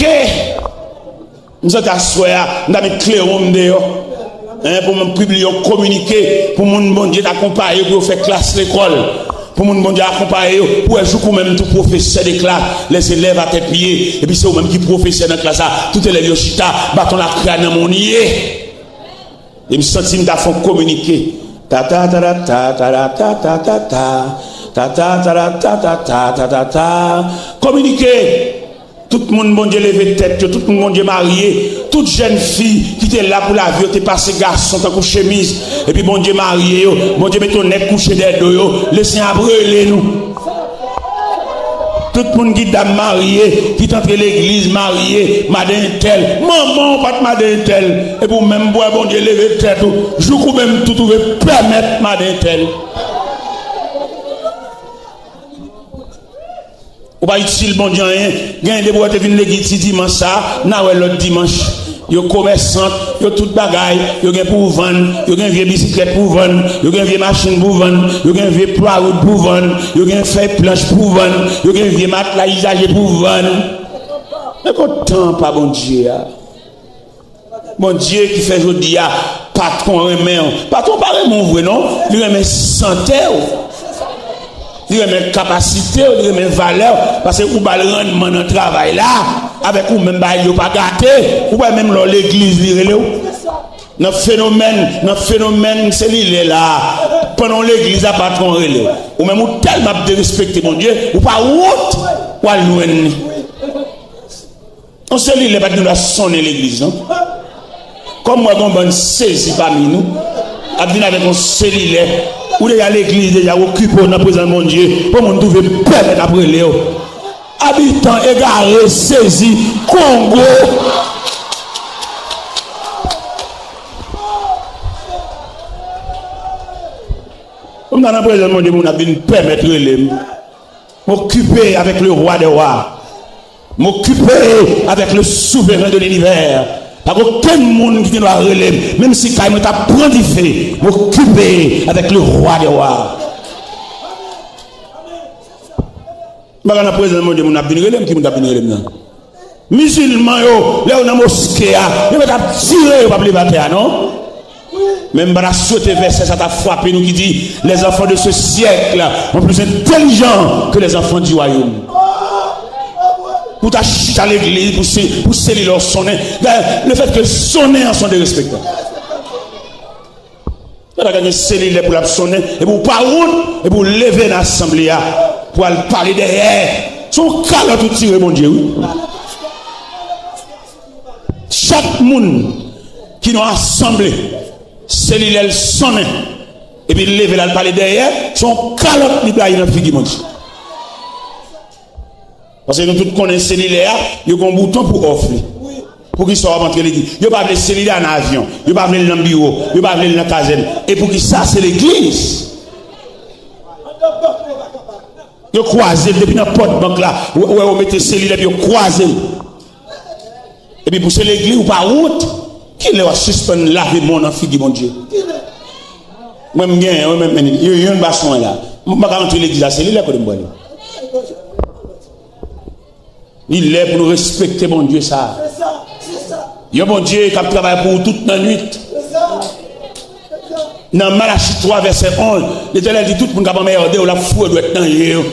Kominike. M santi aswè a, m ta met klewon m deyò. Hein, pou mwen pibliye yon kominike pou moun Bondye ta konpaye pou yo fè klas lekòl. Pou moun Bondye akonpaye yo, pou wè jouk ou menm tou pwofesè de klas, lèzelèv atè pye, epi se ou menm ki pwofesè nan klas la, tout elèv yo chita, baton lakra nan men w li ye. E m santi m ta fè yon kominike. Ta ta ta ta ta ta ta ta ta ta ta ta ta ta ta ta ta ta ta ta. Kominike! Tout moun Bondye leve tèt yo, tout moun Bondye marye, tout jèn fi ki te la pou lavi yo te pase gason tankou chemiz, epi Bondye marye yo, Bondye mete yon nèg kouche dèyè do yo, Lesenyè ap rele nou. Tout moun ki dam marye, ki t antre legliz marye, madan entèl, manman w pa t madan entèl, epi w menm pou wè Bondye leve tèt ou, jouk ou menm tou twouve pèmèt madan entèl. Ou pa itil Bondye anyen. Genyen depi w te vin legliz ti dimanch sa, n a wè lòt dimanch. Yo komèsant, yo tout bagay, yo gen pou vann, yo gen vye bisiklèt pou vann, yo gen vye machin pou vann, yo gen vye pwa wout pou vann, yo gen fèy planch pou vann, yo gen vye matla izaje pou vann. Men kontan pa Bondye a. Bondye ki fè jodi a patwon renmen w. Patwon pa renmen w vre non. Li renmen sante w. Li renmen kapasite w, li renmen valè w. Paske ou ba l rannman nan travay la. Avèk ou menm bagay yo pa gate. Ou wè menm lè w legliz li rele w. Nan fenomèn, nan fenomèn selilè la. Pandan w legliz la, patwon rele w. Ou menm ou tèlman ap derespekte Bondye, ou pa wont w al jwenn li. Yon selilè pa t gen dwa sonnen legliz, non. Kòm m wè gon bann sezi pami nou, ap vin avèk yon selilè, ou deja legliz, deja okipe w nan prezans Bondye, pou moun twouve pèmèt ap rele w. Abitan egare, sezi, Kongo. Kòm nan prezans Bondye, moun ap vin pèmèt rele m. M okipe avèk le roi des rois. M okipe avèk le souverain de l'univers. Pa gen okenn moun ki gen dwa rele m, menm si kay mwen t ap pran dife. M okipe avèk le roi des rois. M pa ka nan prezans Bondye, moun ap vin rele m, ki moun k ap vin rele m nan? Mizilman yo, lè yo nan moske a, yo mèt ap tire, yo p ap leve atè a, non? Men m pa ta swete vèsè sa ta frape nou ki di, les enfants de ce siècle sont plus intelligents que les enfants du royaume. Pou ta chita legliz, pou se, pou selilè w sonnen. Dayè, le fèt ke l sonnen an se yon derespektan. Sa ta gen selilè pou l ap sonnen, epi w pa wont, epi w leve nan asanble a, pou al pale dèyè. Se yon kalòt ou tire Bondye, wi. Chak moun ki nan asanble, selilè l sonnen, epi l leve l al pale dèyè, se yon kalòt li blayi nan figi Bondye. Paske nou tout konnen selilè a, yo gon bouton pou off li. Poukisa w ap antre legliz? Yo pa vle selilè a nan avyon. Yo pa vle l nan biwo. Yo pa vle l nan kazèn. E poukisa se legliz? Yo kwaze l depi nan pòt bank la. Ou wè yo mete selilè epi yo kwaze l. Epi pou se legliz, ou pa wont? Kilè w a sispann lave men w nan figi Bondye? Mwen, m gen, mwen menm, menm, yo, youn ba swen la. M pa ka antre legliz la, se li lè kote m pral. Li lè pou nou respekte Bondye sa a. Yon Bondye k ap travay pou ou tout nan nwit. Nan Malachi twa vèsè onz, Letènèl di tout moun k ap anmède w, l ap foure dwèt nan je yo.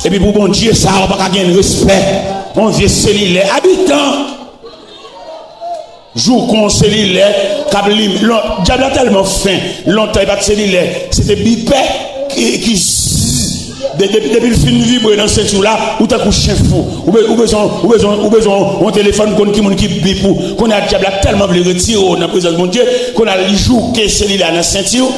Epi pou Bondye sa a, ou pa ka gen respè. Yon vye selilè abitan. Jou kon selilè k ap limen. Lon-, dyab la tèlman fen. Lontan, e pa t selilè. Se te bipè ki, ki zzz. De-, de-, depi l fin vibre nan senti w la, ou tankou chen fou. Ou be-, ou bezwen, ou bezwen, ou bezwen yon telefòn, konn ki moun ki bip ou. Kounye a, dyab la tèlman vle retire w nan prezans Bondye, kounye a, li jouke selilè a nan senti w,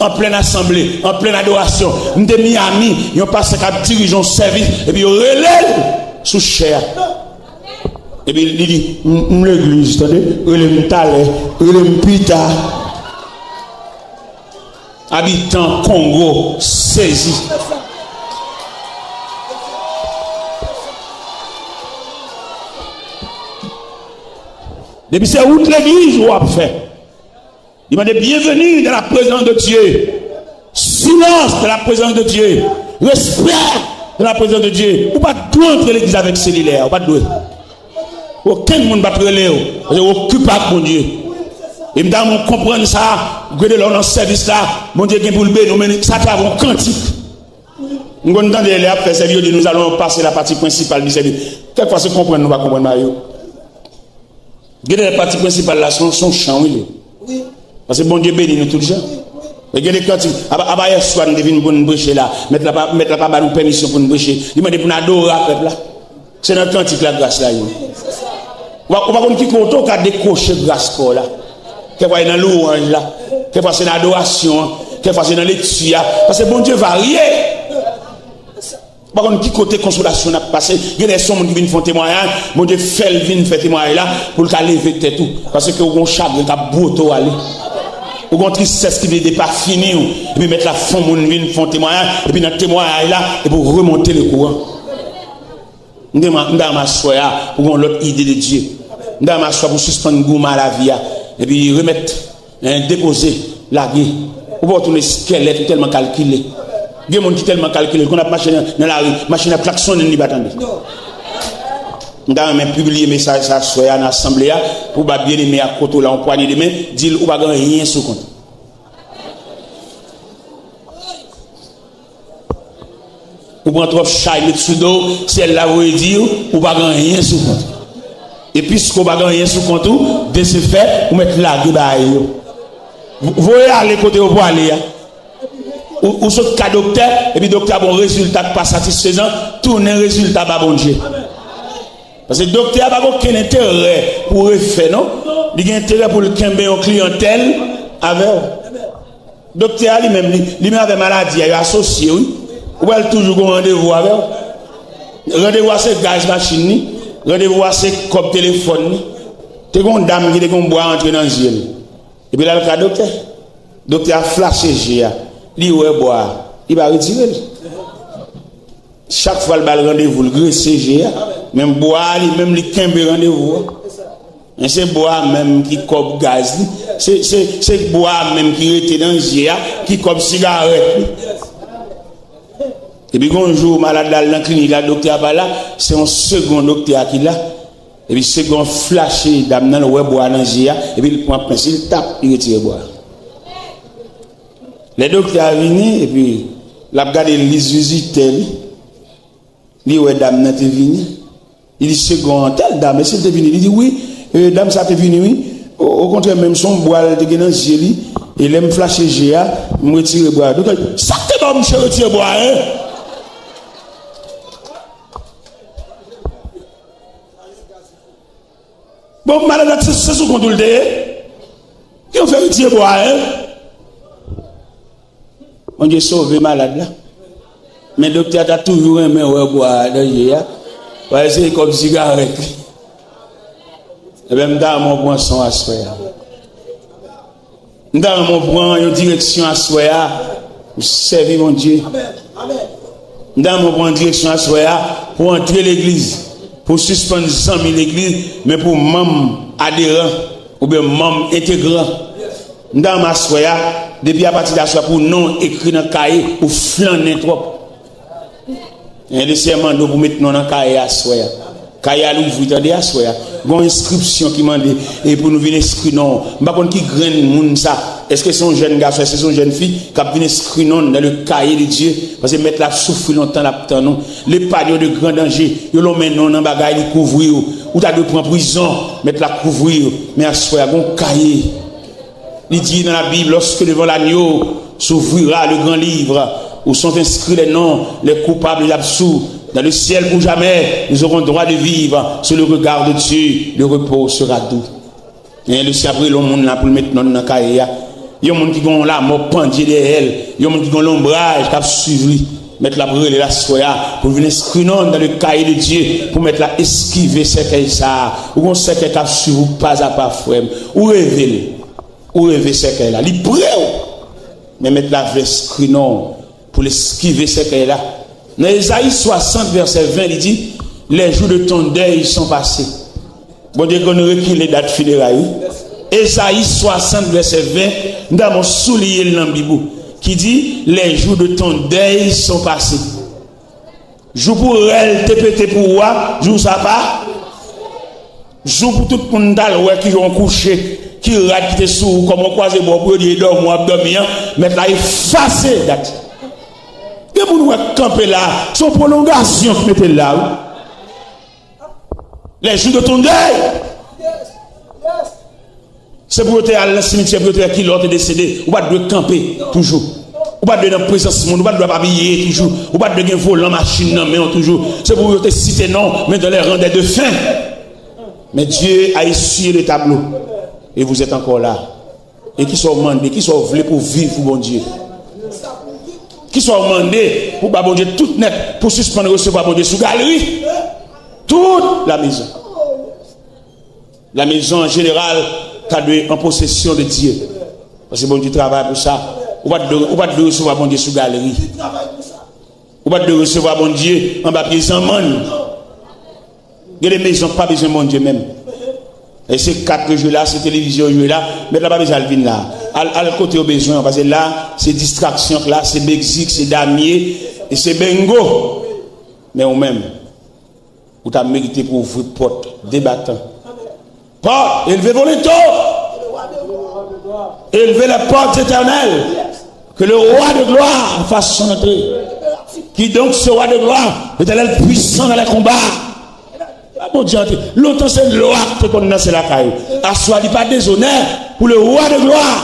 an plen asanble, an plen adorasyon. M te Miami, yon pastè k ap dirije yon sèvis, epi yo rele l sou chè a. Epi li di, "M, m legliz, tande? Rele m talè, rele m pita." Abitan Kongo sezi. Depi se wout legliz ou ap fè. Li mande, "Bienvenue dans la présence de Dieu." Silence dans la présence de Dieu. Respect dans la présence de Dieu. Ou pa t dwe antre legliz avèk selilè a, ou pa t dwe. Okenn moun pa t rele w, paske w okipe ak Bondye. E m ta renmen w konprann sa, gade lè w nan sèvis la, Bondye gen pou l beni w, men sa travay yon kantik. M konn tande lè y ap fè sèvis, yo di, "Nous allons passer la partie principale du service." Kèk fwa se konprann nou pa konprann bagay yo. Gen de pati prensipal la, se yon, se yon chan, wi, li. Paske Bondye beni nou tout jan. E gen de kantik, apa, apa yèswa n te vin pou n preche la, mèt la pa, mèt la pa ba nou pèmisyon pou n preche. Li mande pou n adore ak pèp la. Se nan kantik la gras la ye. Ou pa, ou pa konn ki kote w ka dekwoche gras pa w la. Kèk fwa se nan louwanj la, kèk fwa se nan adorasyon an, kèk fwa se nan lekti a. Paske Bondye varye. Ou pa konn ki kote konsolasyon n ap pase. Gen de se yon moun ki vin fè yon temwayaj, Bondye fè l vin fè temwayaj la pou l ka leve tèt ou. Paske ou gen yon chagren k ap bwote w ale. Ou gen yon tristès ki vle depafini w. Epi mèt la fè yon moun vin fè yon temwayaj. Epi nan temwayaj la, epi w remonte le kouran. M ta renmen, m ta renmen aswè a pou gen yon lòt ide de Dye. M ta renmen aswè a pou sispann goumen a lavi a. Epi remèt Hein, depoze, lage. Ou pa tounen eskèlèt, ou tèlman kalkile. Gen moun ki tèlman kalkile, konn ap mache nan, nan lari, machin ap klaksonnen, li pa tande. M ta renmen pibliye mesaj sa aswè a nan asanble a, pou ba byeneme a kote w la yon pwanye de men, di l ou pa gen anyen sou kont ou. Ou pran twòp chay met sou do w, syèl la voye di w, ou pa gen anyen sou kont ou. E piske w pa gen anyen sou kont ou, de se fèt, ou mèt lage bagay yo. Vo-, voye ale kote yo pwale a. Ou, ou sot ka doktè, epi doktè a ba w rezilta k pa satisfezan, tounen rezilta ba Bondye. Paske doktè a pa gen okenn enterè pou refè, non. Li gen enterè pou l kenbe yon kliyantèl avè w. Doktè a li menm, li, li menm avè maladi a, yo asosye, wi. Ou pral toujou gen yon randevou avè w. Randevou a se gaz machin li, randevou a se kòb telefòn li. Te gen yon dam ki te gen yon bwa antre nan zye l. Epi l al ka doktè. Doktè a flache je a. Li wè bwa a. Li pa retire l. Chak fwa l ba l randevou, l grese je a. Men bwa a li menm, li kenbe randevou an. Men se bwa a menm ki kòb gaz li. Se, se, se bwa a menm ki rete nan je a, ki kòb sigarèt li. Epi gon jou, malad la al nan klinik la, doktè a pa la, se yon segon doktè a ki la. Epi segon flache dam nan, l wè bwa nan je a, epi l pran pens, li tap, li retire bwa. Lè doktè a vini, epi l ap gade lis vizitè li, li wè dam nan te vini. Li di, segon an, tèl dam, èske l te vini? Li di, wi, e, dam sa te vini, wi. O, okontrè, menm se yon bwa l te gen nan zye li, e lè m flache je a, m retire bwa a. Doktè a di, sa k te ba w misye retire bwa a, en? Bon, malad la, se, se sou kont ou l te ye? Ki w fè retire bwa a, en? Bondye sove malad la. Men doktè a ta toujou renmen wè bwa a nan je a. Paske se kòb sigarèt li. Ebyen, m ta renmen w pran son aswè a. M ta renmen w pran yon direksyon aswè a pou sèvi Bondye. M ta renmen w pran yon direksyon aswè a pou antre legliz, pou sispann zanmi legliz, men pou manm aderan oubyen manm entegran. M ta renmen aswè a, depi apati de aswè a, pou non w ekri nan kaye, ou flannen twòp. E Lesenyè mande w pou met non nan kaye aswè a. Kaye a louvri, tande, aswè a. Gon enskripsyon ki mande, e pou nou vin enskri non w. M pa konn ki grenn moun sa. Èske se yon jèn gason, èske se yon jèn fi k ap vin enskri non w dans le cahier de Dieu? Paske Mèt la ap soufri lontan, l ap tann ou. L'épargne de grands dangers, yo lonmen non w nan bagay, li kouvri w. Ou ta dwe pran prizon, Mèt la kouvri w. Men aswè a, gon kaye. Li di nan Labib, lorsque devant l'agneau s'ouvrira le grand livre où sont inscrits les noms, les coupables et les absous, dans le ciel pour jamais, nous aurons droit de vivre sous le regard de Dieu, le repos sera doux. Men Lesenyè ap rele yon moun la pou l met non l nan kaye a. Yon moun ki gen yon lanmò pandye dèyè l, yon moun ki gen yon lonbraj k ap swiv li. Mèt la ap rele l aswè a pou l vin enskri non l dans le cahier de Dieu, pou Mèt la eskive sèkèy sa a. Ou gen yon sèkèy k ap swiv ou pazapa, frè m. Ou reve l. Ou reve sèkèy la. Li pre w. Men Mèt la vle enskri non w pou l eskive sèkèy la. Nan Ezayi swasant, vèsè ven, li di, les jours de ton deuil sont passés. Bondye konn rekile dat fineray, wi. Ezayi swasant, vèsè ven, m ta bon souliye l nan Bib ou, ki di, les jours de ton deuil sont passés. Jou pou rèl te pete pou ou a, jou sa pa. Jou pou tout moun t al wè ki jan w kouche, ki rad ki te sou ou, kòman w kwaze bò pou yo di e dòmi w ap dòmi an, Mèt la efase dat. Gen moun wè k kanpe la, se yon pwolongasyon k mete l la, wi. Les jours de ton deuil. Se pou yo te al nan simityè, pou yo te wè kilè w te desede. Ou pa t dwe kanpe toujou. Ou pa t dwe nan prezans moun, ou pa t dwe ap abiye toujou. Ou pa t dwe gen volan machin nan men w toujou. Se pou yo te site non w, men dans les rangs des défunts. Mais Dieu a essuyé le tableau. Et vous êtes encore là. E kisa w mande, kisa w vle pou w viv pou Bondye? Kisa w mande pou w ba Bondye tout nèt, pou w sispann resevwa Bondye sou galri? Tout la maison. La maison en général ta dwe an posesyon de Dye. Paske Bondye travay pou sa. Ou pa t dwe, ou pa t dwe resevwa Bondye sou galri. Ou pa t dwe resevwa Bondye anba pye zanmann. Gen de mezon k pa bezwen Bondye menm. E se kat yo jwe la, se televizyon yo jwe la, Mèt la pa bezwen al vin la. Al, al kote yo bezwen an, paske la, se distraksyon k la, se begzik, se damye, e se bengo. Men ou menm, ou ta merite pou ouvri pòt de batan. Pòt, élevez vos linteaux. Élevez les portes éternelles. Que le roi de gloire fasse son entrée. Qui donc ce roi de gloire? L'Éternel puissant dans les combats. Ah, Bondye antre. Lontan se lwa k te konn danse lakay ou. Aswè a li pa dezonè pou le roi de gloire.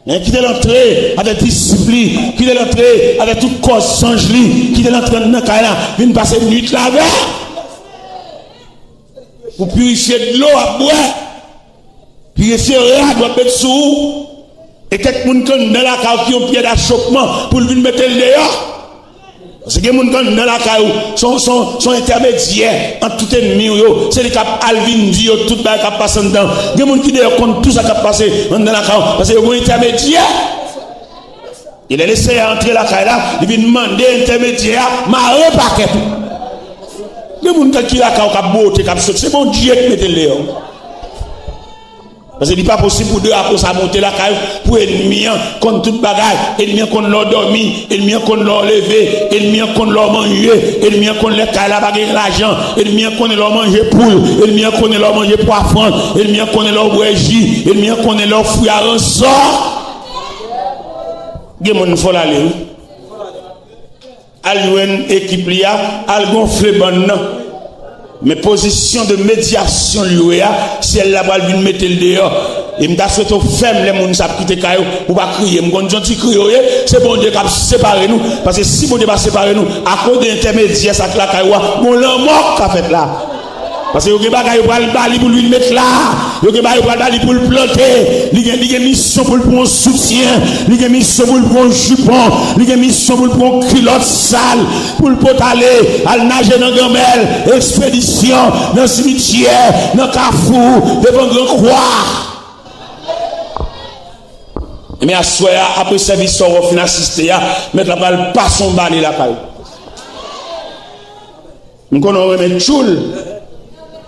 Men kite l antre avèk disip li, kite l antre avèk tout kò zanj li, kite l antre anndan kay la, vin pase nuit la avè l. Pou pirifye dlo w ap bwè, pirifye rad w ap met sou ou, e kèk moun k anndan lakay ou ki yon pyè dachopman pou l vin mete l deyò. Paske gen moun k anndan lakay ou, se yon, se yon, se yon entèmedyè ant tout ènmi w yo. Se li k ap al vin di yo tout bagay k ap pase anndan. Gen moun ki deyò konn tout sa k ap pase anndan lakay ou, paske yo gen yon entèmedyè. E lè Leseyè a antre lakay la, li vin mande entèmedyè a mare pakèt ou. Gen moun k, ki lakay ou k ap bwote, k ap sot, se Bondye ki mete l deyò. Paske li pa posib pou drapo sa monte lakay ou, pou ènmi an konn tout bagay. Ènmi an konn lè w dòmi, ènmi an konn lè w leve, ènmi an konn lè w manje, ènmi an konn lè kay la pa gen lajan, ènmi an konnen lè w manje poul, ènmi an konnen lè w manje pwa frann, ènmi an konnen lè w bwè ji, ènmi an konnen lè w fri aransò. Gen moun fò l ale wi. Al jwenn ekip li a, al gonfle bann nan. Men pozisyon de medyasyon l jwe a, syèl la pral vin mete l deyò. E m ta swete w fèm lè moun sa ap kite kay ou, pou w pa kriye. M konn jan ti kri yo ye, se Bondye k ap separe nou. Paske si Bondye pa separe nou, akoz de entèmedyè sa k lakay ou a, gon lanmò k ka fèt la. Paske yo gen bagay yo pral ba li pou l vin met la. Yo gen bagay yo pral ba li pou l plante. Li gen, li gen misyon pou l pran yon soutyen. Li gen misyon pou l pran yon jipon. Li gen misyon pou l pran yon kilòt sal. Pou l pot ale, al naje nan ganmèl, ekspedisyon, nan simityè, nan kafou, devan gran kwa. Ebyen, aswè a, apre sèvis sa w fin asiste a, mèt la pral pase yon bale lakay ou. M konnen w renmen tchoul,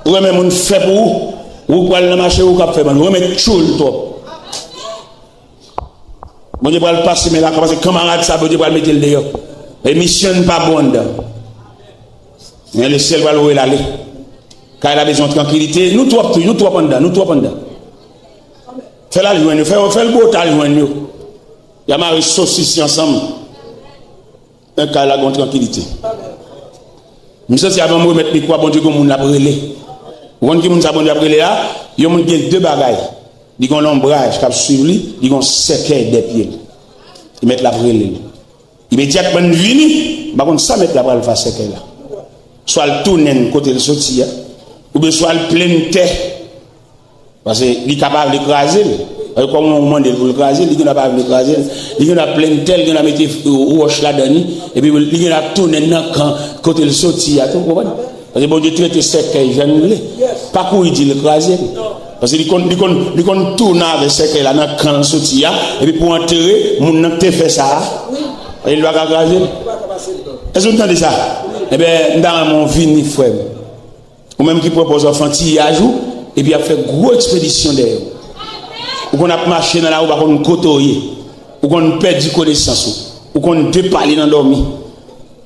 ou renmen moun fè pou ou, ou pral nan mache, ou k ap fè bann, ou renmen tchoul twòp. Bondye pral pase men lakay, paske kanmarad sa, Bondye pral mete l deyò. E misyon pa bon anndan. Men Lesyèl pral voye l ale. Kay la bezwen trankilite. Nou twòp tou, nou twòp anndan, nou twòp anndan. Fè l al jwenn yo, fè, fè l bwote al jwenn yo. Y a mare sosis yo ansanm. Men kay la gon trankilite. M santi avan m remèt mikwo a, Bondye gon moun l ap rele. Ou konn ki moun sa Bondye ap rele a? Yon moun gen de bagay. Li gon lonbraj k ap swiv li, li gon sèkèy dèyè pye l. Li mèt l ap rele l. Imedyatman l vini, m pa konn sa mèt la pral fè ak sèkèy la. Swa l tounen l kote l soti a, oubyen swa l plenn tè. Paske li ka pa vle kraze l. Paske kòm ou mande l pou l kraze l, li gendwa pa vle kraze l. Li gendwa plenn tè, li gendwa mete wòch ladan li, epi li gendwa tounen nan kan kote l soti a tou, ou konprann? Paske Bondye trete sèkèy jan l vle. Pa kouri di l kraze l. Paske li konn, li konn, li konn tounen avè sèkèy la nan kan l soti a, epi pou antere moun nan k te fè sa a. E li pa ka kraze l. Èske nou tande sa? Ebyen, m ta renmen w vini, frè m. Ou menm ki pran pòz anfantiyaj ou, epi ap fè gwo ekspedisyon dèyè w. Ou konn ap mache nan lari, ou pa konn kote w ye. Ou konn pèdi konesans ou. Ou konn depale nan dòmi.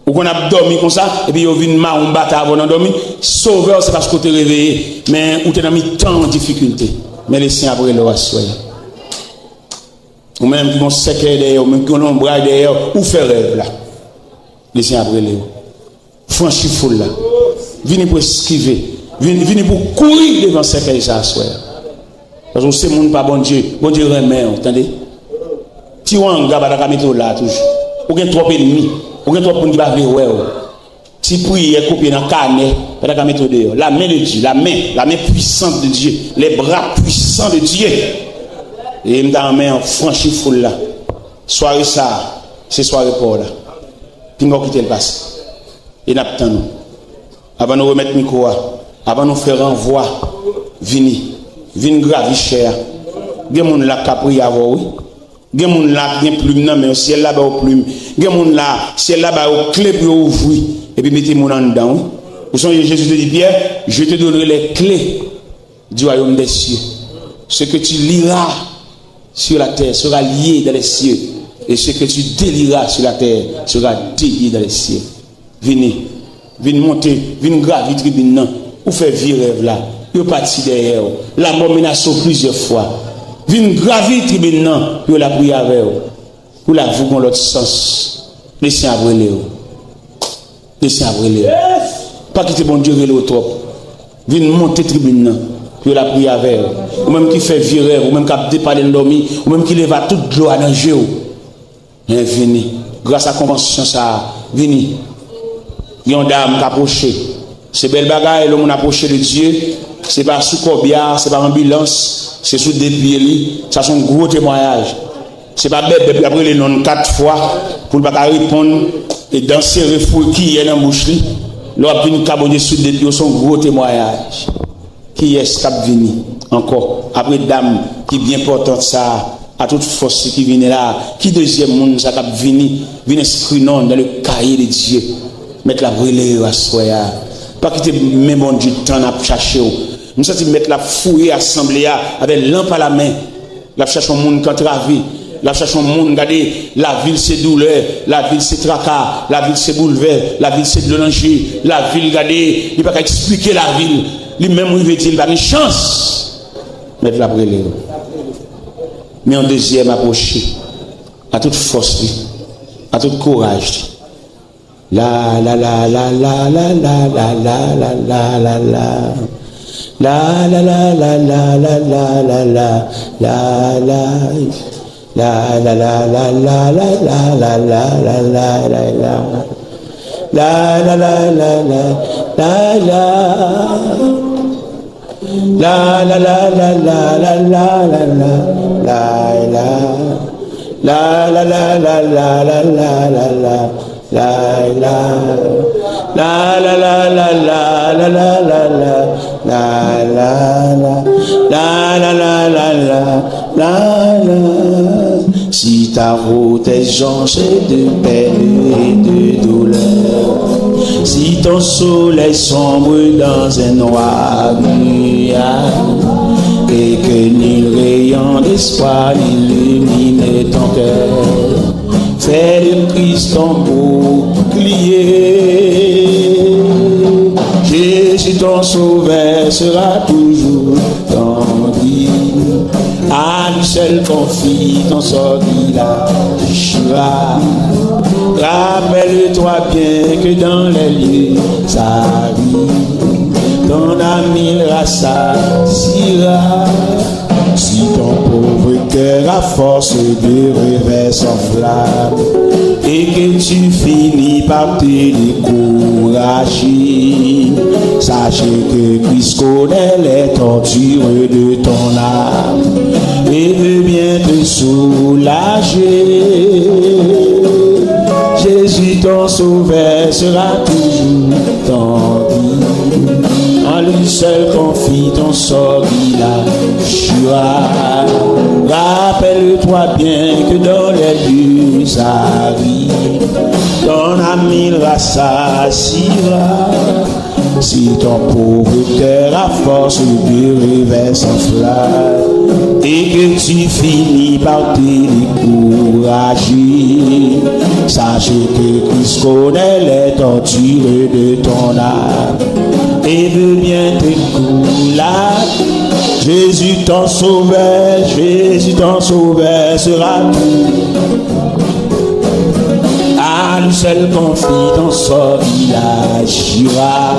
Ou konn ap dòmi konsa, epi yo vin mare yon batay avè w nan dòmi. Sovè w, se paske w te reveye, men ou te nan mitan yon difikilte. Men Lesenyè ap rele w aswè a. Ou menm ki gon sèkèy dèyè w, ou menm ki gon lonbraj dèyè w, ou fè rèv la. Lesenyè ap rele w. Franchi foul la. Vini pou eskive. Vin, vini pou kouri devan sèkèy sa aswè a. Paske w se moun pa Bondye. Bondye renmen w, tande. Ti wanga pa ta ka mete w la toujou. Ou gen twòp ènmi. Ou gen twòp moun ki pa vle wè w. Ti priyè kopye nan kanè pa ta ka mete w deyò. La main de Dieu, la main, la main puissante de Dieu, les bras puissants de Dieu. E m ta renmen franchi foul la. Sware sa, se sware pa w la. Pinga w kite l pase. E n ap tann ou. Avan nou remèt mikwo a, avan nou fè ranvwa, vini. Vin gravi chè a. Gen moun la k ka priye avè w, wi. Gen moun la ki gen plim nan men yo, syèl la ba yo plim. Gen moun la, syèl la ba yo kle pou yo ouvri, epi mete moun anndan, wi. Ou sonje Jezi te di Pyè, je te donnerai les clés du royaume des cieux. Ce que tu lieras sur la terre sera lié dans les cieux, et ce que tu délieras sur la terre sera délié dans les cieux. Vini, vin monte, vin gravi tribin nan. Ou fè vye rèv la. Yo pati dèyè w. Lanmò menase w plizyè fwa. Vin gravi tribin nan pou yo lapriyè avè w. Pou lavi w gon lòt sans. Lesenyè ap rele w. Lesenyè ap rele w. Pa kite Bondye rele w twòp. Vin monte tribin nan. Yo la priye avè w. Ou menm ki fè vye rèv, ou menm k ap depale nan dòmi, ou menm ki leve a tout dlo a nan je w. Men vini. Gras a konvansyon sa a, vini. Gen yon dam k apwoche. Se bèl bagay, lè yon moun apwoche de Dye, se pa sou kòbya, se pa anbilans, se sou de pye li. Sa se yon gwo temwayaj. Se pa bèbè pou y ap rele non l kat fwa, pou l pa ka reponn, e dan sere foure kiyè nan bouch li. Lè w ap vin ka Bondye sou de pye w, se yon gwo temwayaj. Kiyès k ap vini ankò? Apre dam ki byen enpòtan sa a, a tout fòs li ki vini la a, ki dezyèm moun sa k ap vini, vin enskri non l dans le cahier de Dieu? Mèt la ap rele yo aswè a. Pa kite men Bondye tann ap chache w. M santi Mèt la ap fouye asanble a avè lanp a la men. L ap chache yon moun k antrave. L ap chache yon moun, gade, lavil se doulè, lavil se traka, lavil se boulvè, lavil se dlo nan je, lavil, gade, li pa ka eksplike lavil. Li menm rive di l pa gen chans. Mèt la ap rele yo. Men yon dezyèm apwoche, a tout fòs li, a tout kouraj li. La la la la la la la la la la la la. La la la la la la la la la la la. La la la la la la la la la la la la. La la la la la la la. La la la la la la la la la la. La la la la la la la la la la la. La la la la la la la la la la la. La la la la la la la. Si ta protection c'est de peine et de douleur, si ton soleil sombre dans un noir nuage, et que nul rayon d'espoir n'illumine ton cœur, fais de Christ ton bouclier. Jésus ton sauveur sera toujours ton guide. À lui seul confie ton sort qu'il agira. Rappelle-toi bien que dans les lieux arides, ton âme il rassasira. Si ton pauvre cœur à force de revers s'enflamme et que tu finis par te décourager, sache que Christ connaît les tortures de ton âme et veut bien te soulager. Jésus ton sauveur sera toujours ton guide. En lui seul confie ton sort, il agira. Rappelle-toi bien que dans les lieux arides, ton âme il rassasira. Si ton pauvre cœur à force de revers s'enflamme et que tu finis par te décourager, sache que Christ connaît les tortures de ton âme et veut bien te soulager. Jésus ton sauveur, Jésus ton sauveur sera tout. À lui seul confie ton sort, il agira.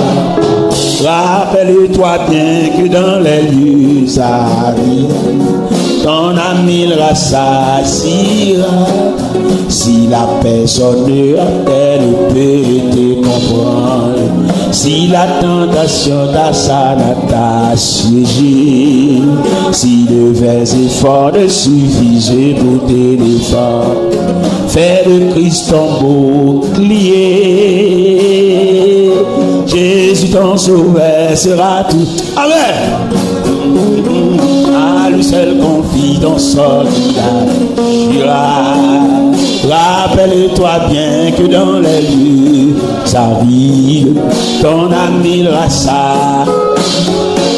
Rappelle-toi bien que dans les lieux arides, ton âme il rassasira. Si la personne à terre ne peut te comprendre, si la tentation t'acharne à t'assiéger, si de vains efforts ne suffisent pour te défendre, fais de Christ ton bouclier. Jésus ton sauveur sera tout. Amen. À lui seul confie ton sort, il agira. Rappelle-toi bien que dans les lieux arides, ton âme il rassasira.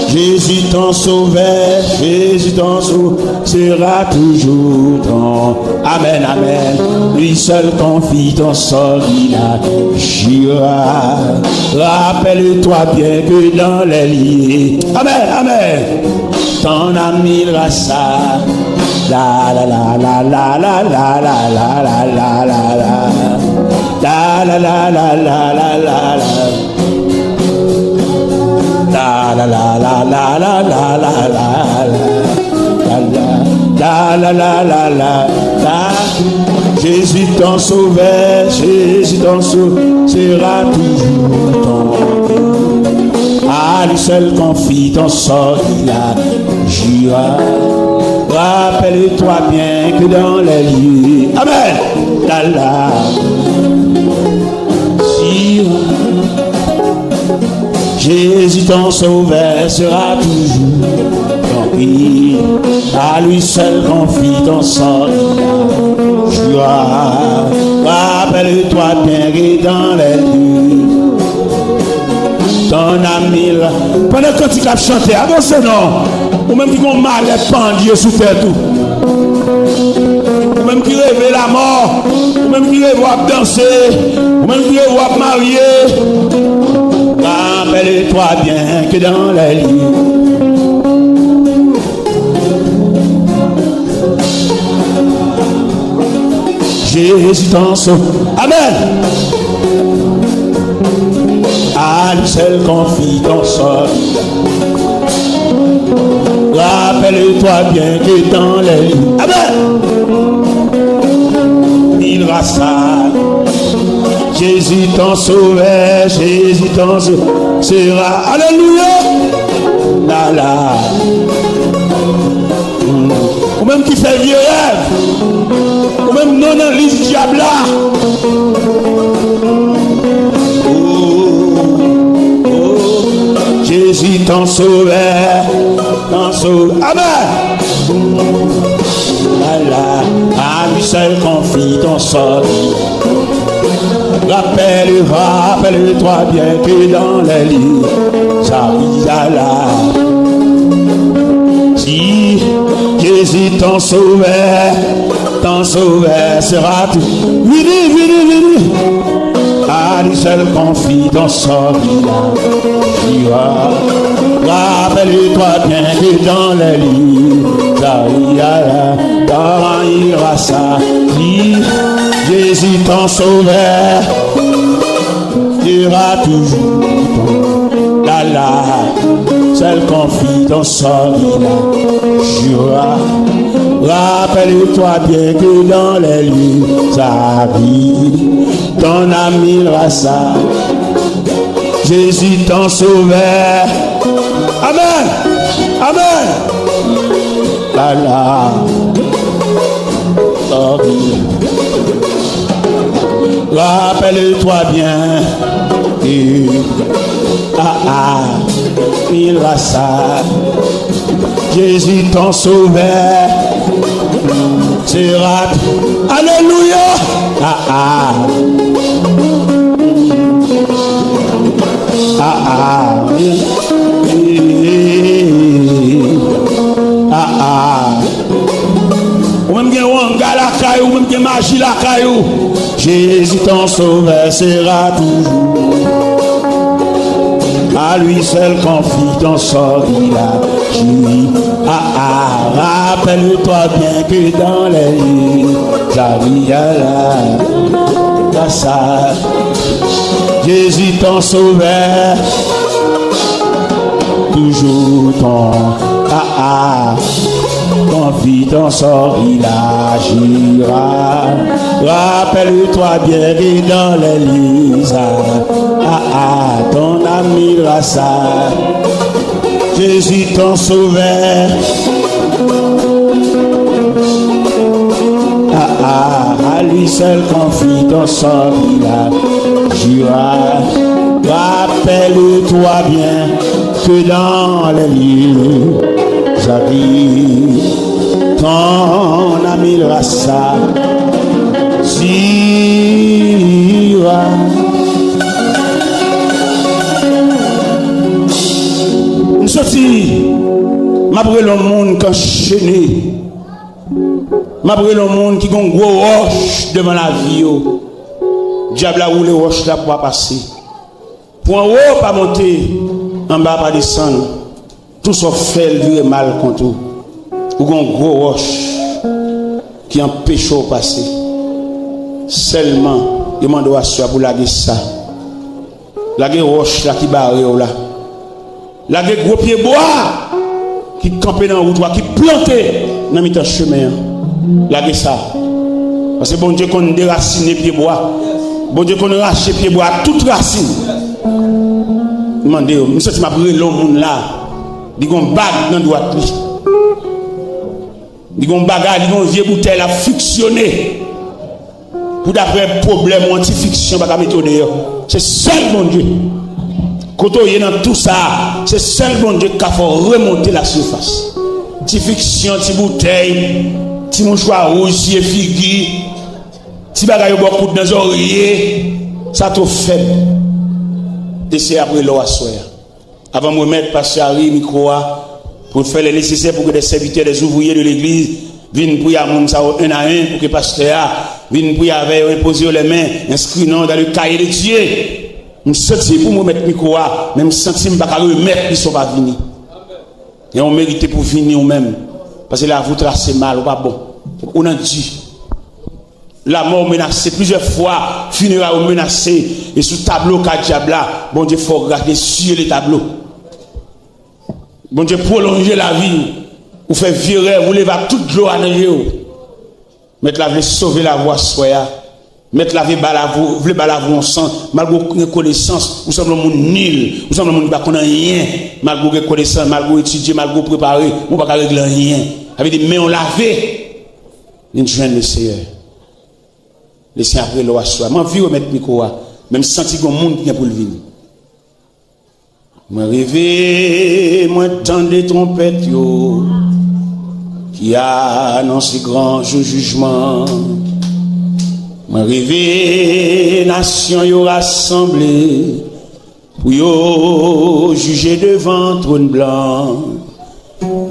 Jésus ton sauveur, Jésus ton sauveur sera toujours ton. Amen, amen. Lui seul confie ton sort, il agira. Rappelle-toi bien que dans les lieux. Amen, amen. Ton âme il rassasira. La la la la la la la la la la la la la. La la la la la la la la. La La la la la la la la la la la la la la la la la. Jésus ton sauveur, Jésus ton sauveur sera toujours ton. À lui seul confie ton sort, il a jura. Rappelle-toi bien que dans les lieux. Amen. La la. Si Jésus ton sauveur sera toujours ton guide. À lui seul confie ton sort. Jura. Rappelle-toi bien que dans les lieux ton ami la. Pandan kantik la ap chante, avanse non. Ou menm ki gon malèt pandye sou tèt ou. Ou menm ki reve lamò. Ou menm ki reve w ap danse. Ou menm ki reve w ap marye. Rappelle-toi bien que dans les lieux Jésus ton sauveur. Amen. À lui seul confie ton sort. Rappelle-toi bien que dans les lieux. Amen. Il rasa. Jésus ton sauveur, Jésus ton sauveur sera. Alléluia. La la. Ou menm ki fè vye rèv. Ou menm non nan lis dyab la. Oh, oh, Jésus ton sauveur, ton sauveur. Amen. À la, à lui seul confie ton sort. Rappelle, rappelle-toi bien que dans les lieux, ça vit à la. Si Jésus ton sauveur, ton sauveur sera tout. Vini, vini, vini. À lui seul confie ton sort, il a jura. Rappelle-toi bien que dans les lieux, ça vit à la. Dans il rasa. Si Jésus ton sauveur sera toujours ton. La la, seul confie ton sort, il a jura. Rappelle-toi bien que dans les lieux, ça vit ton ami rasa. Jésus ton sauveur. Amen. Amen. La la. Rappelle-toi bien. Et, ah, ah, il va ça. Jésus ton sauveur sera. Alléluia. Ah, ah. Ah, ah. Ah, ah. Ou menm gen wanga lakay ou, ou menm gen maji lakay ou. Jésus ton sauveur sera toujours. À lui seul confie ton sort, il a juré. Ah, ah, rappelle-toi bien que dans les lieux, ta vie à la, la sa. Jésus ton sauveur, toujours ton, ah, ah, confie ton sort, il agira. Rappelle-toi bien que dans les lieux, ah, ah, ton ami la sa. Jésus ton sauveur. Ah, ah, à lui seul confie ton sort, il a jura. Rappelle-toi bien que dans les lieux, j'habite ton ami la sa. Jura. M soti, m ap rele yon moun k anchene. M ap rele yon moun ki gen yon gwo wòch devan lavi yo. Dyab la woule wòch la pou pa pase. Pou anwo pa monte, anba pa desann. Tou sa w fè l vire mal kont ou. Ou gen yon gwo wòch ki anpeche w pase. Sèlman, yo mande w aswè a pou lage sa. Lage wòch la ki bare w la. Lage gwo pyebwa ki kanpe nan wout ou a, ki plante nan mitan chemen an. Lage sa. Paske Bondye konn derasinen pyebwa. Bondye konn rache pyebwa a tout rasin. M mande yo, m santi m ap rele yon moun la. Li gon bag nan dwat li. Li gon bagay, li gon vye boutèy l ap fiksyone. Pou daprè pwoblèm ou an, ti fiksyon pa ka mete w deyò. Se sèl Bondye. Kote w ye nan tou sa a, se sèl Bondye k ka fè w remonte lasifas. Ti fiksyon, ti boutèy, ti mouchwa wouj siye figi, ti bagay yo ba w kout nan zòrye, sa twò fèb. Eseye apre lè w aswè a. Avan m remèt pastè Harry mikwo a, pou l fè le nesesè pou ke des serviteurs, des ouvriers de l'église vin priye a moun sa yo en a en, pou ke pastè a vin priye avè yo, enpoze yo lè men, enskri non dan le kaye de Dye. M santi pou m remèt mikwo a, men m santi m pa ka remèt li si w pa vini. E w merite pou vini ou menm, paske lavi w trase mal, ou pa bon. Ou nan di. Lanmò w menase plizyè fwa, fineray ou menase, e sou tablo ka dyab la, Bondye fè w gras, desire le tablo. Bondye pwolonje lavi w, ou fè vye rèv, ou leve ak tout dlo a nan je w. Mèt la vle sove lavi w aswè a. Mèt la vle ba lavi w, vle ba lavi w yon sans, malgre w gen konesans, ou sanble yon moun nil, ou sanble yon moun ki pa konn anyen, malgre w gen konesans, malgre w etidye, malgre w prepare, men w pa ka regle anyen. Sa vle di men w lave. Vin jwenn Leseyè. Leseyè ap rele w aswè a. M anvi remèt mikwo a, men m santi gen yon moun ki gen pou l vini. Mwen reve, mwen tande twonpèt yo ki anonse gran jou jijman. Mwen reve, nasyon yo rasanble pou yo jije devan twòn blan.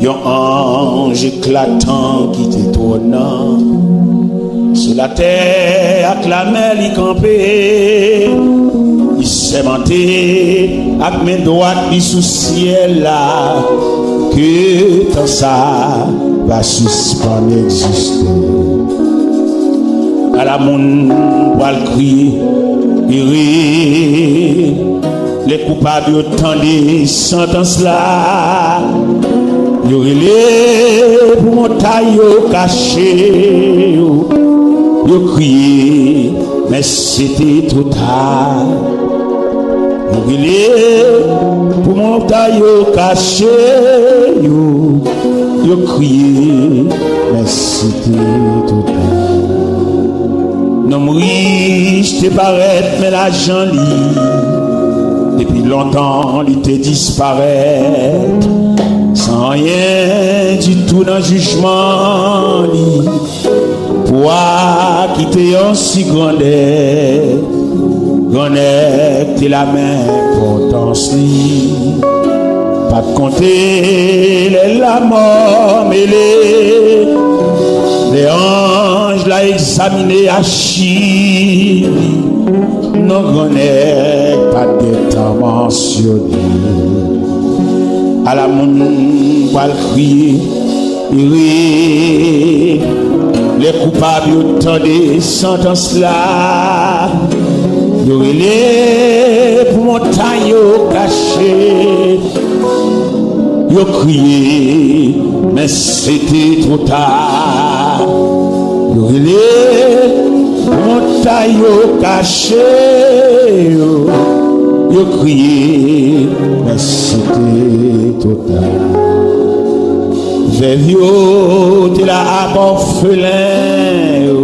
Yon anj eklatan kite twòn nan. Sou latè ak lamè li kanpe. Li sèmante ak men dwat li sou syèl la, ke tan sa va sispann egziste. Ala moun pral kriye, ere. Lè koupab yo tande santans la, yo rele pou montay yo kache yo, yo kriye, men se te twò ta. Yo rele pou montay yo kache yo, yo kriye, men se te twò ta. Nonm rich te parèt, men lajan li, depi lontan li te disparèt, san anyen ditou nan jijman li. Pwa ki te yon si grandè, grannèg te la men enpòtans li. Pa t konte lè lanmò mele, lè anj la egzamine achiv li, non grannèg pa t gentan mansyone. Ala moun pral kriye, ere. Lè koupab yo tande santans la, yo rele pou montay yo kache. Yo kriye, men se te twò ta. Yo rele, montay yo kache yo. Yo kriye, men se te twò ta. Vèv yo te la ak òfelen yo.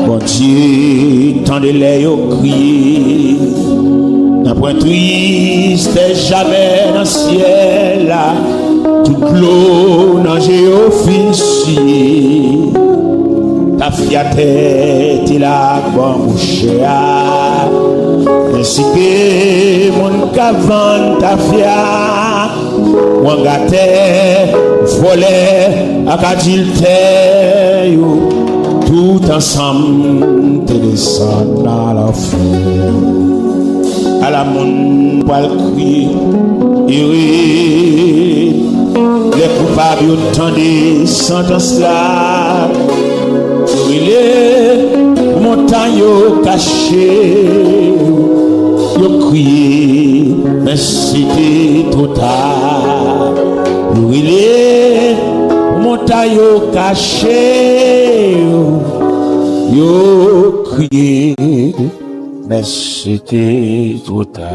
Bondye tande lè yo kriye. Nanpwen tristès jamè nan syèl la. Tout dlo nan je yo fin siye. Tafya tè te la ak banbou chè a. Ensi ke moun k ap vann tafya. Wangatè, vòlè ak adiltè yo, tout ansanm te desann nan lanfè. Ala moun pral kriye, ere, lè koupab yo tande santans la. Yo rele, pou montay yo kache, yo kriye. Sete twò ta. Yo rele pou montay yo kache yo. Yo kriye, men sete twò ta.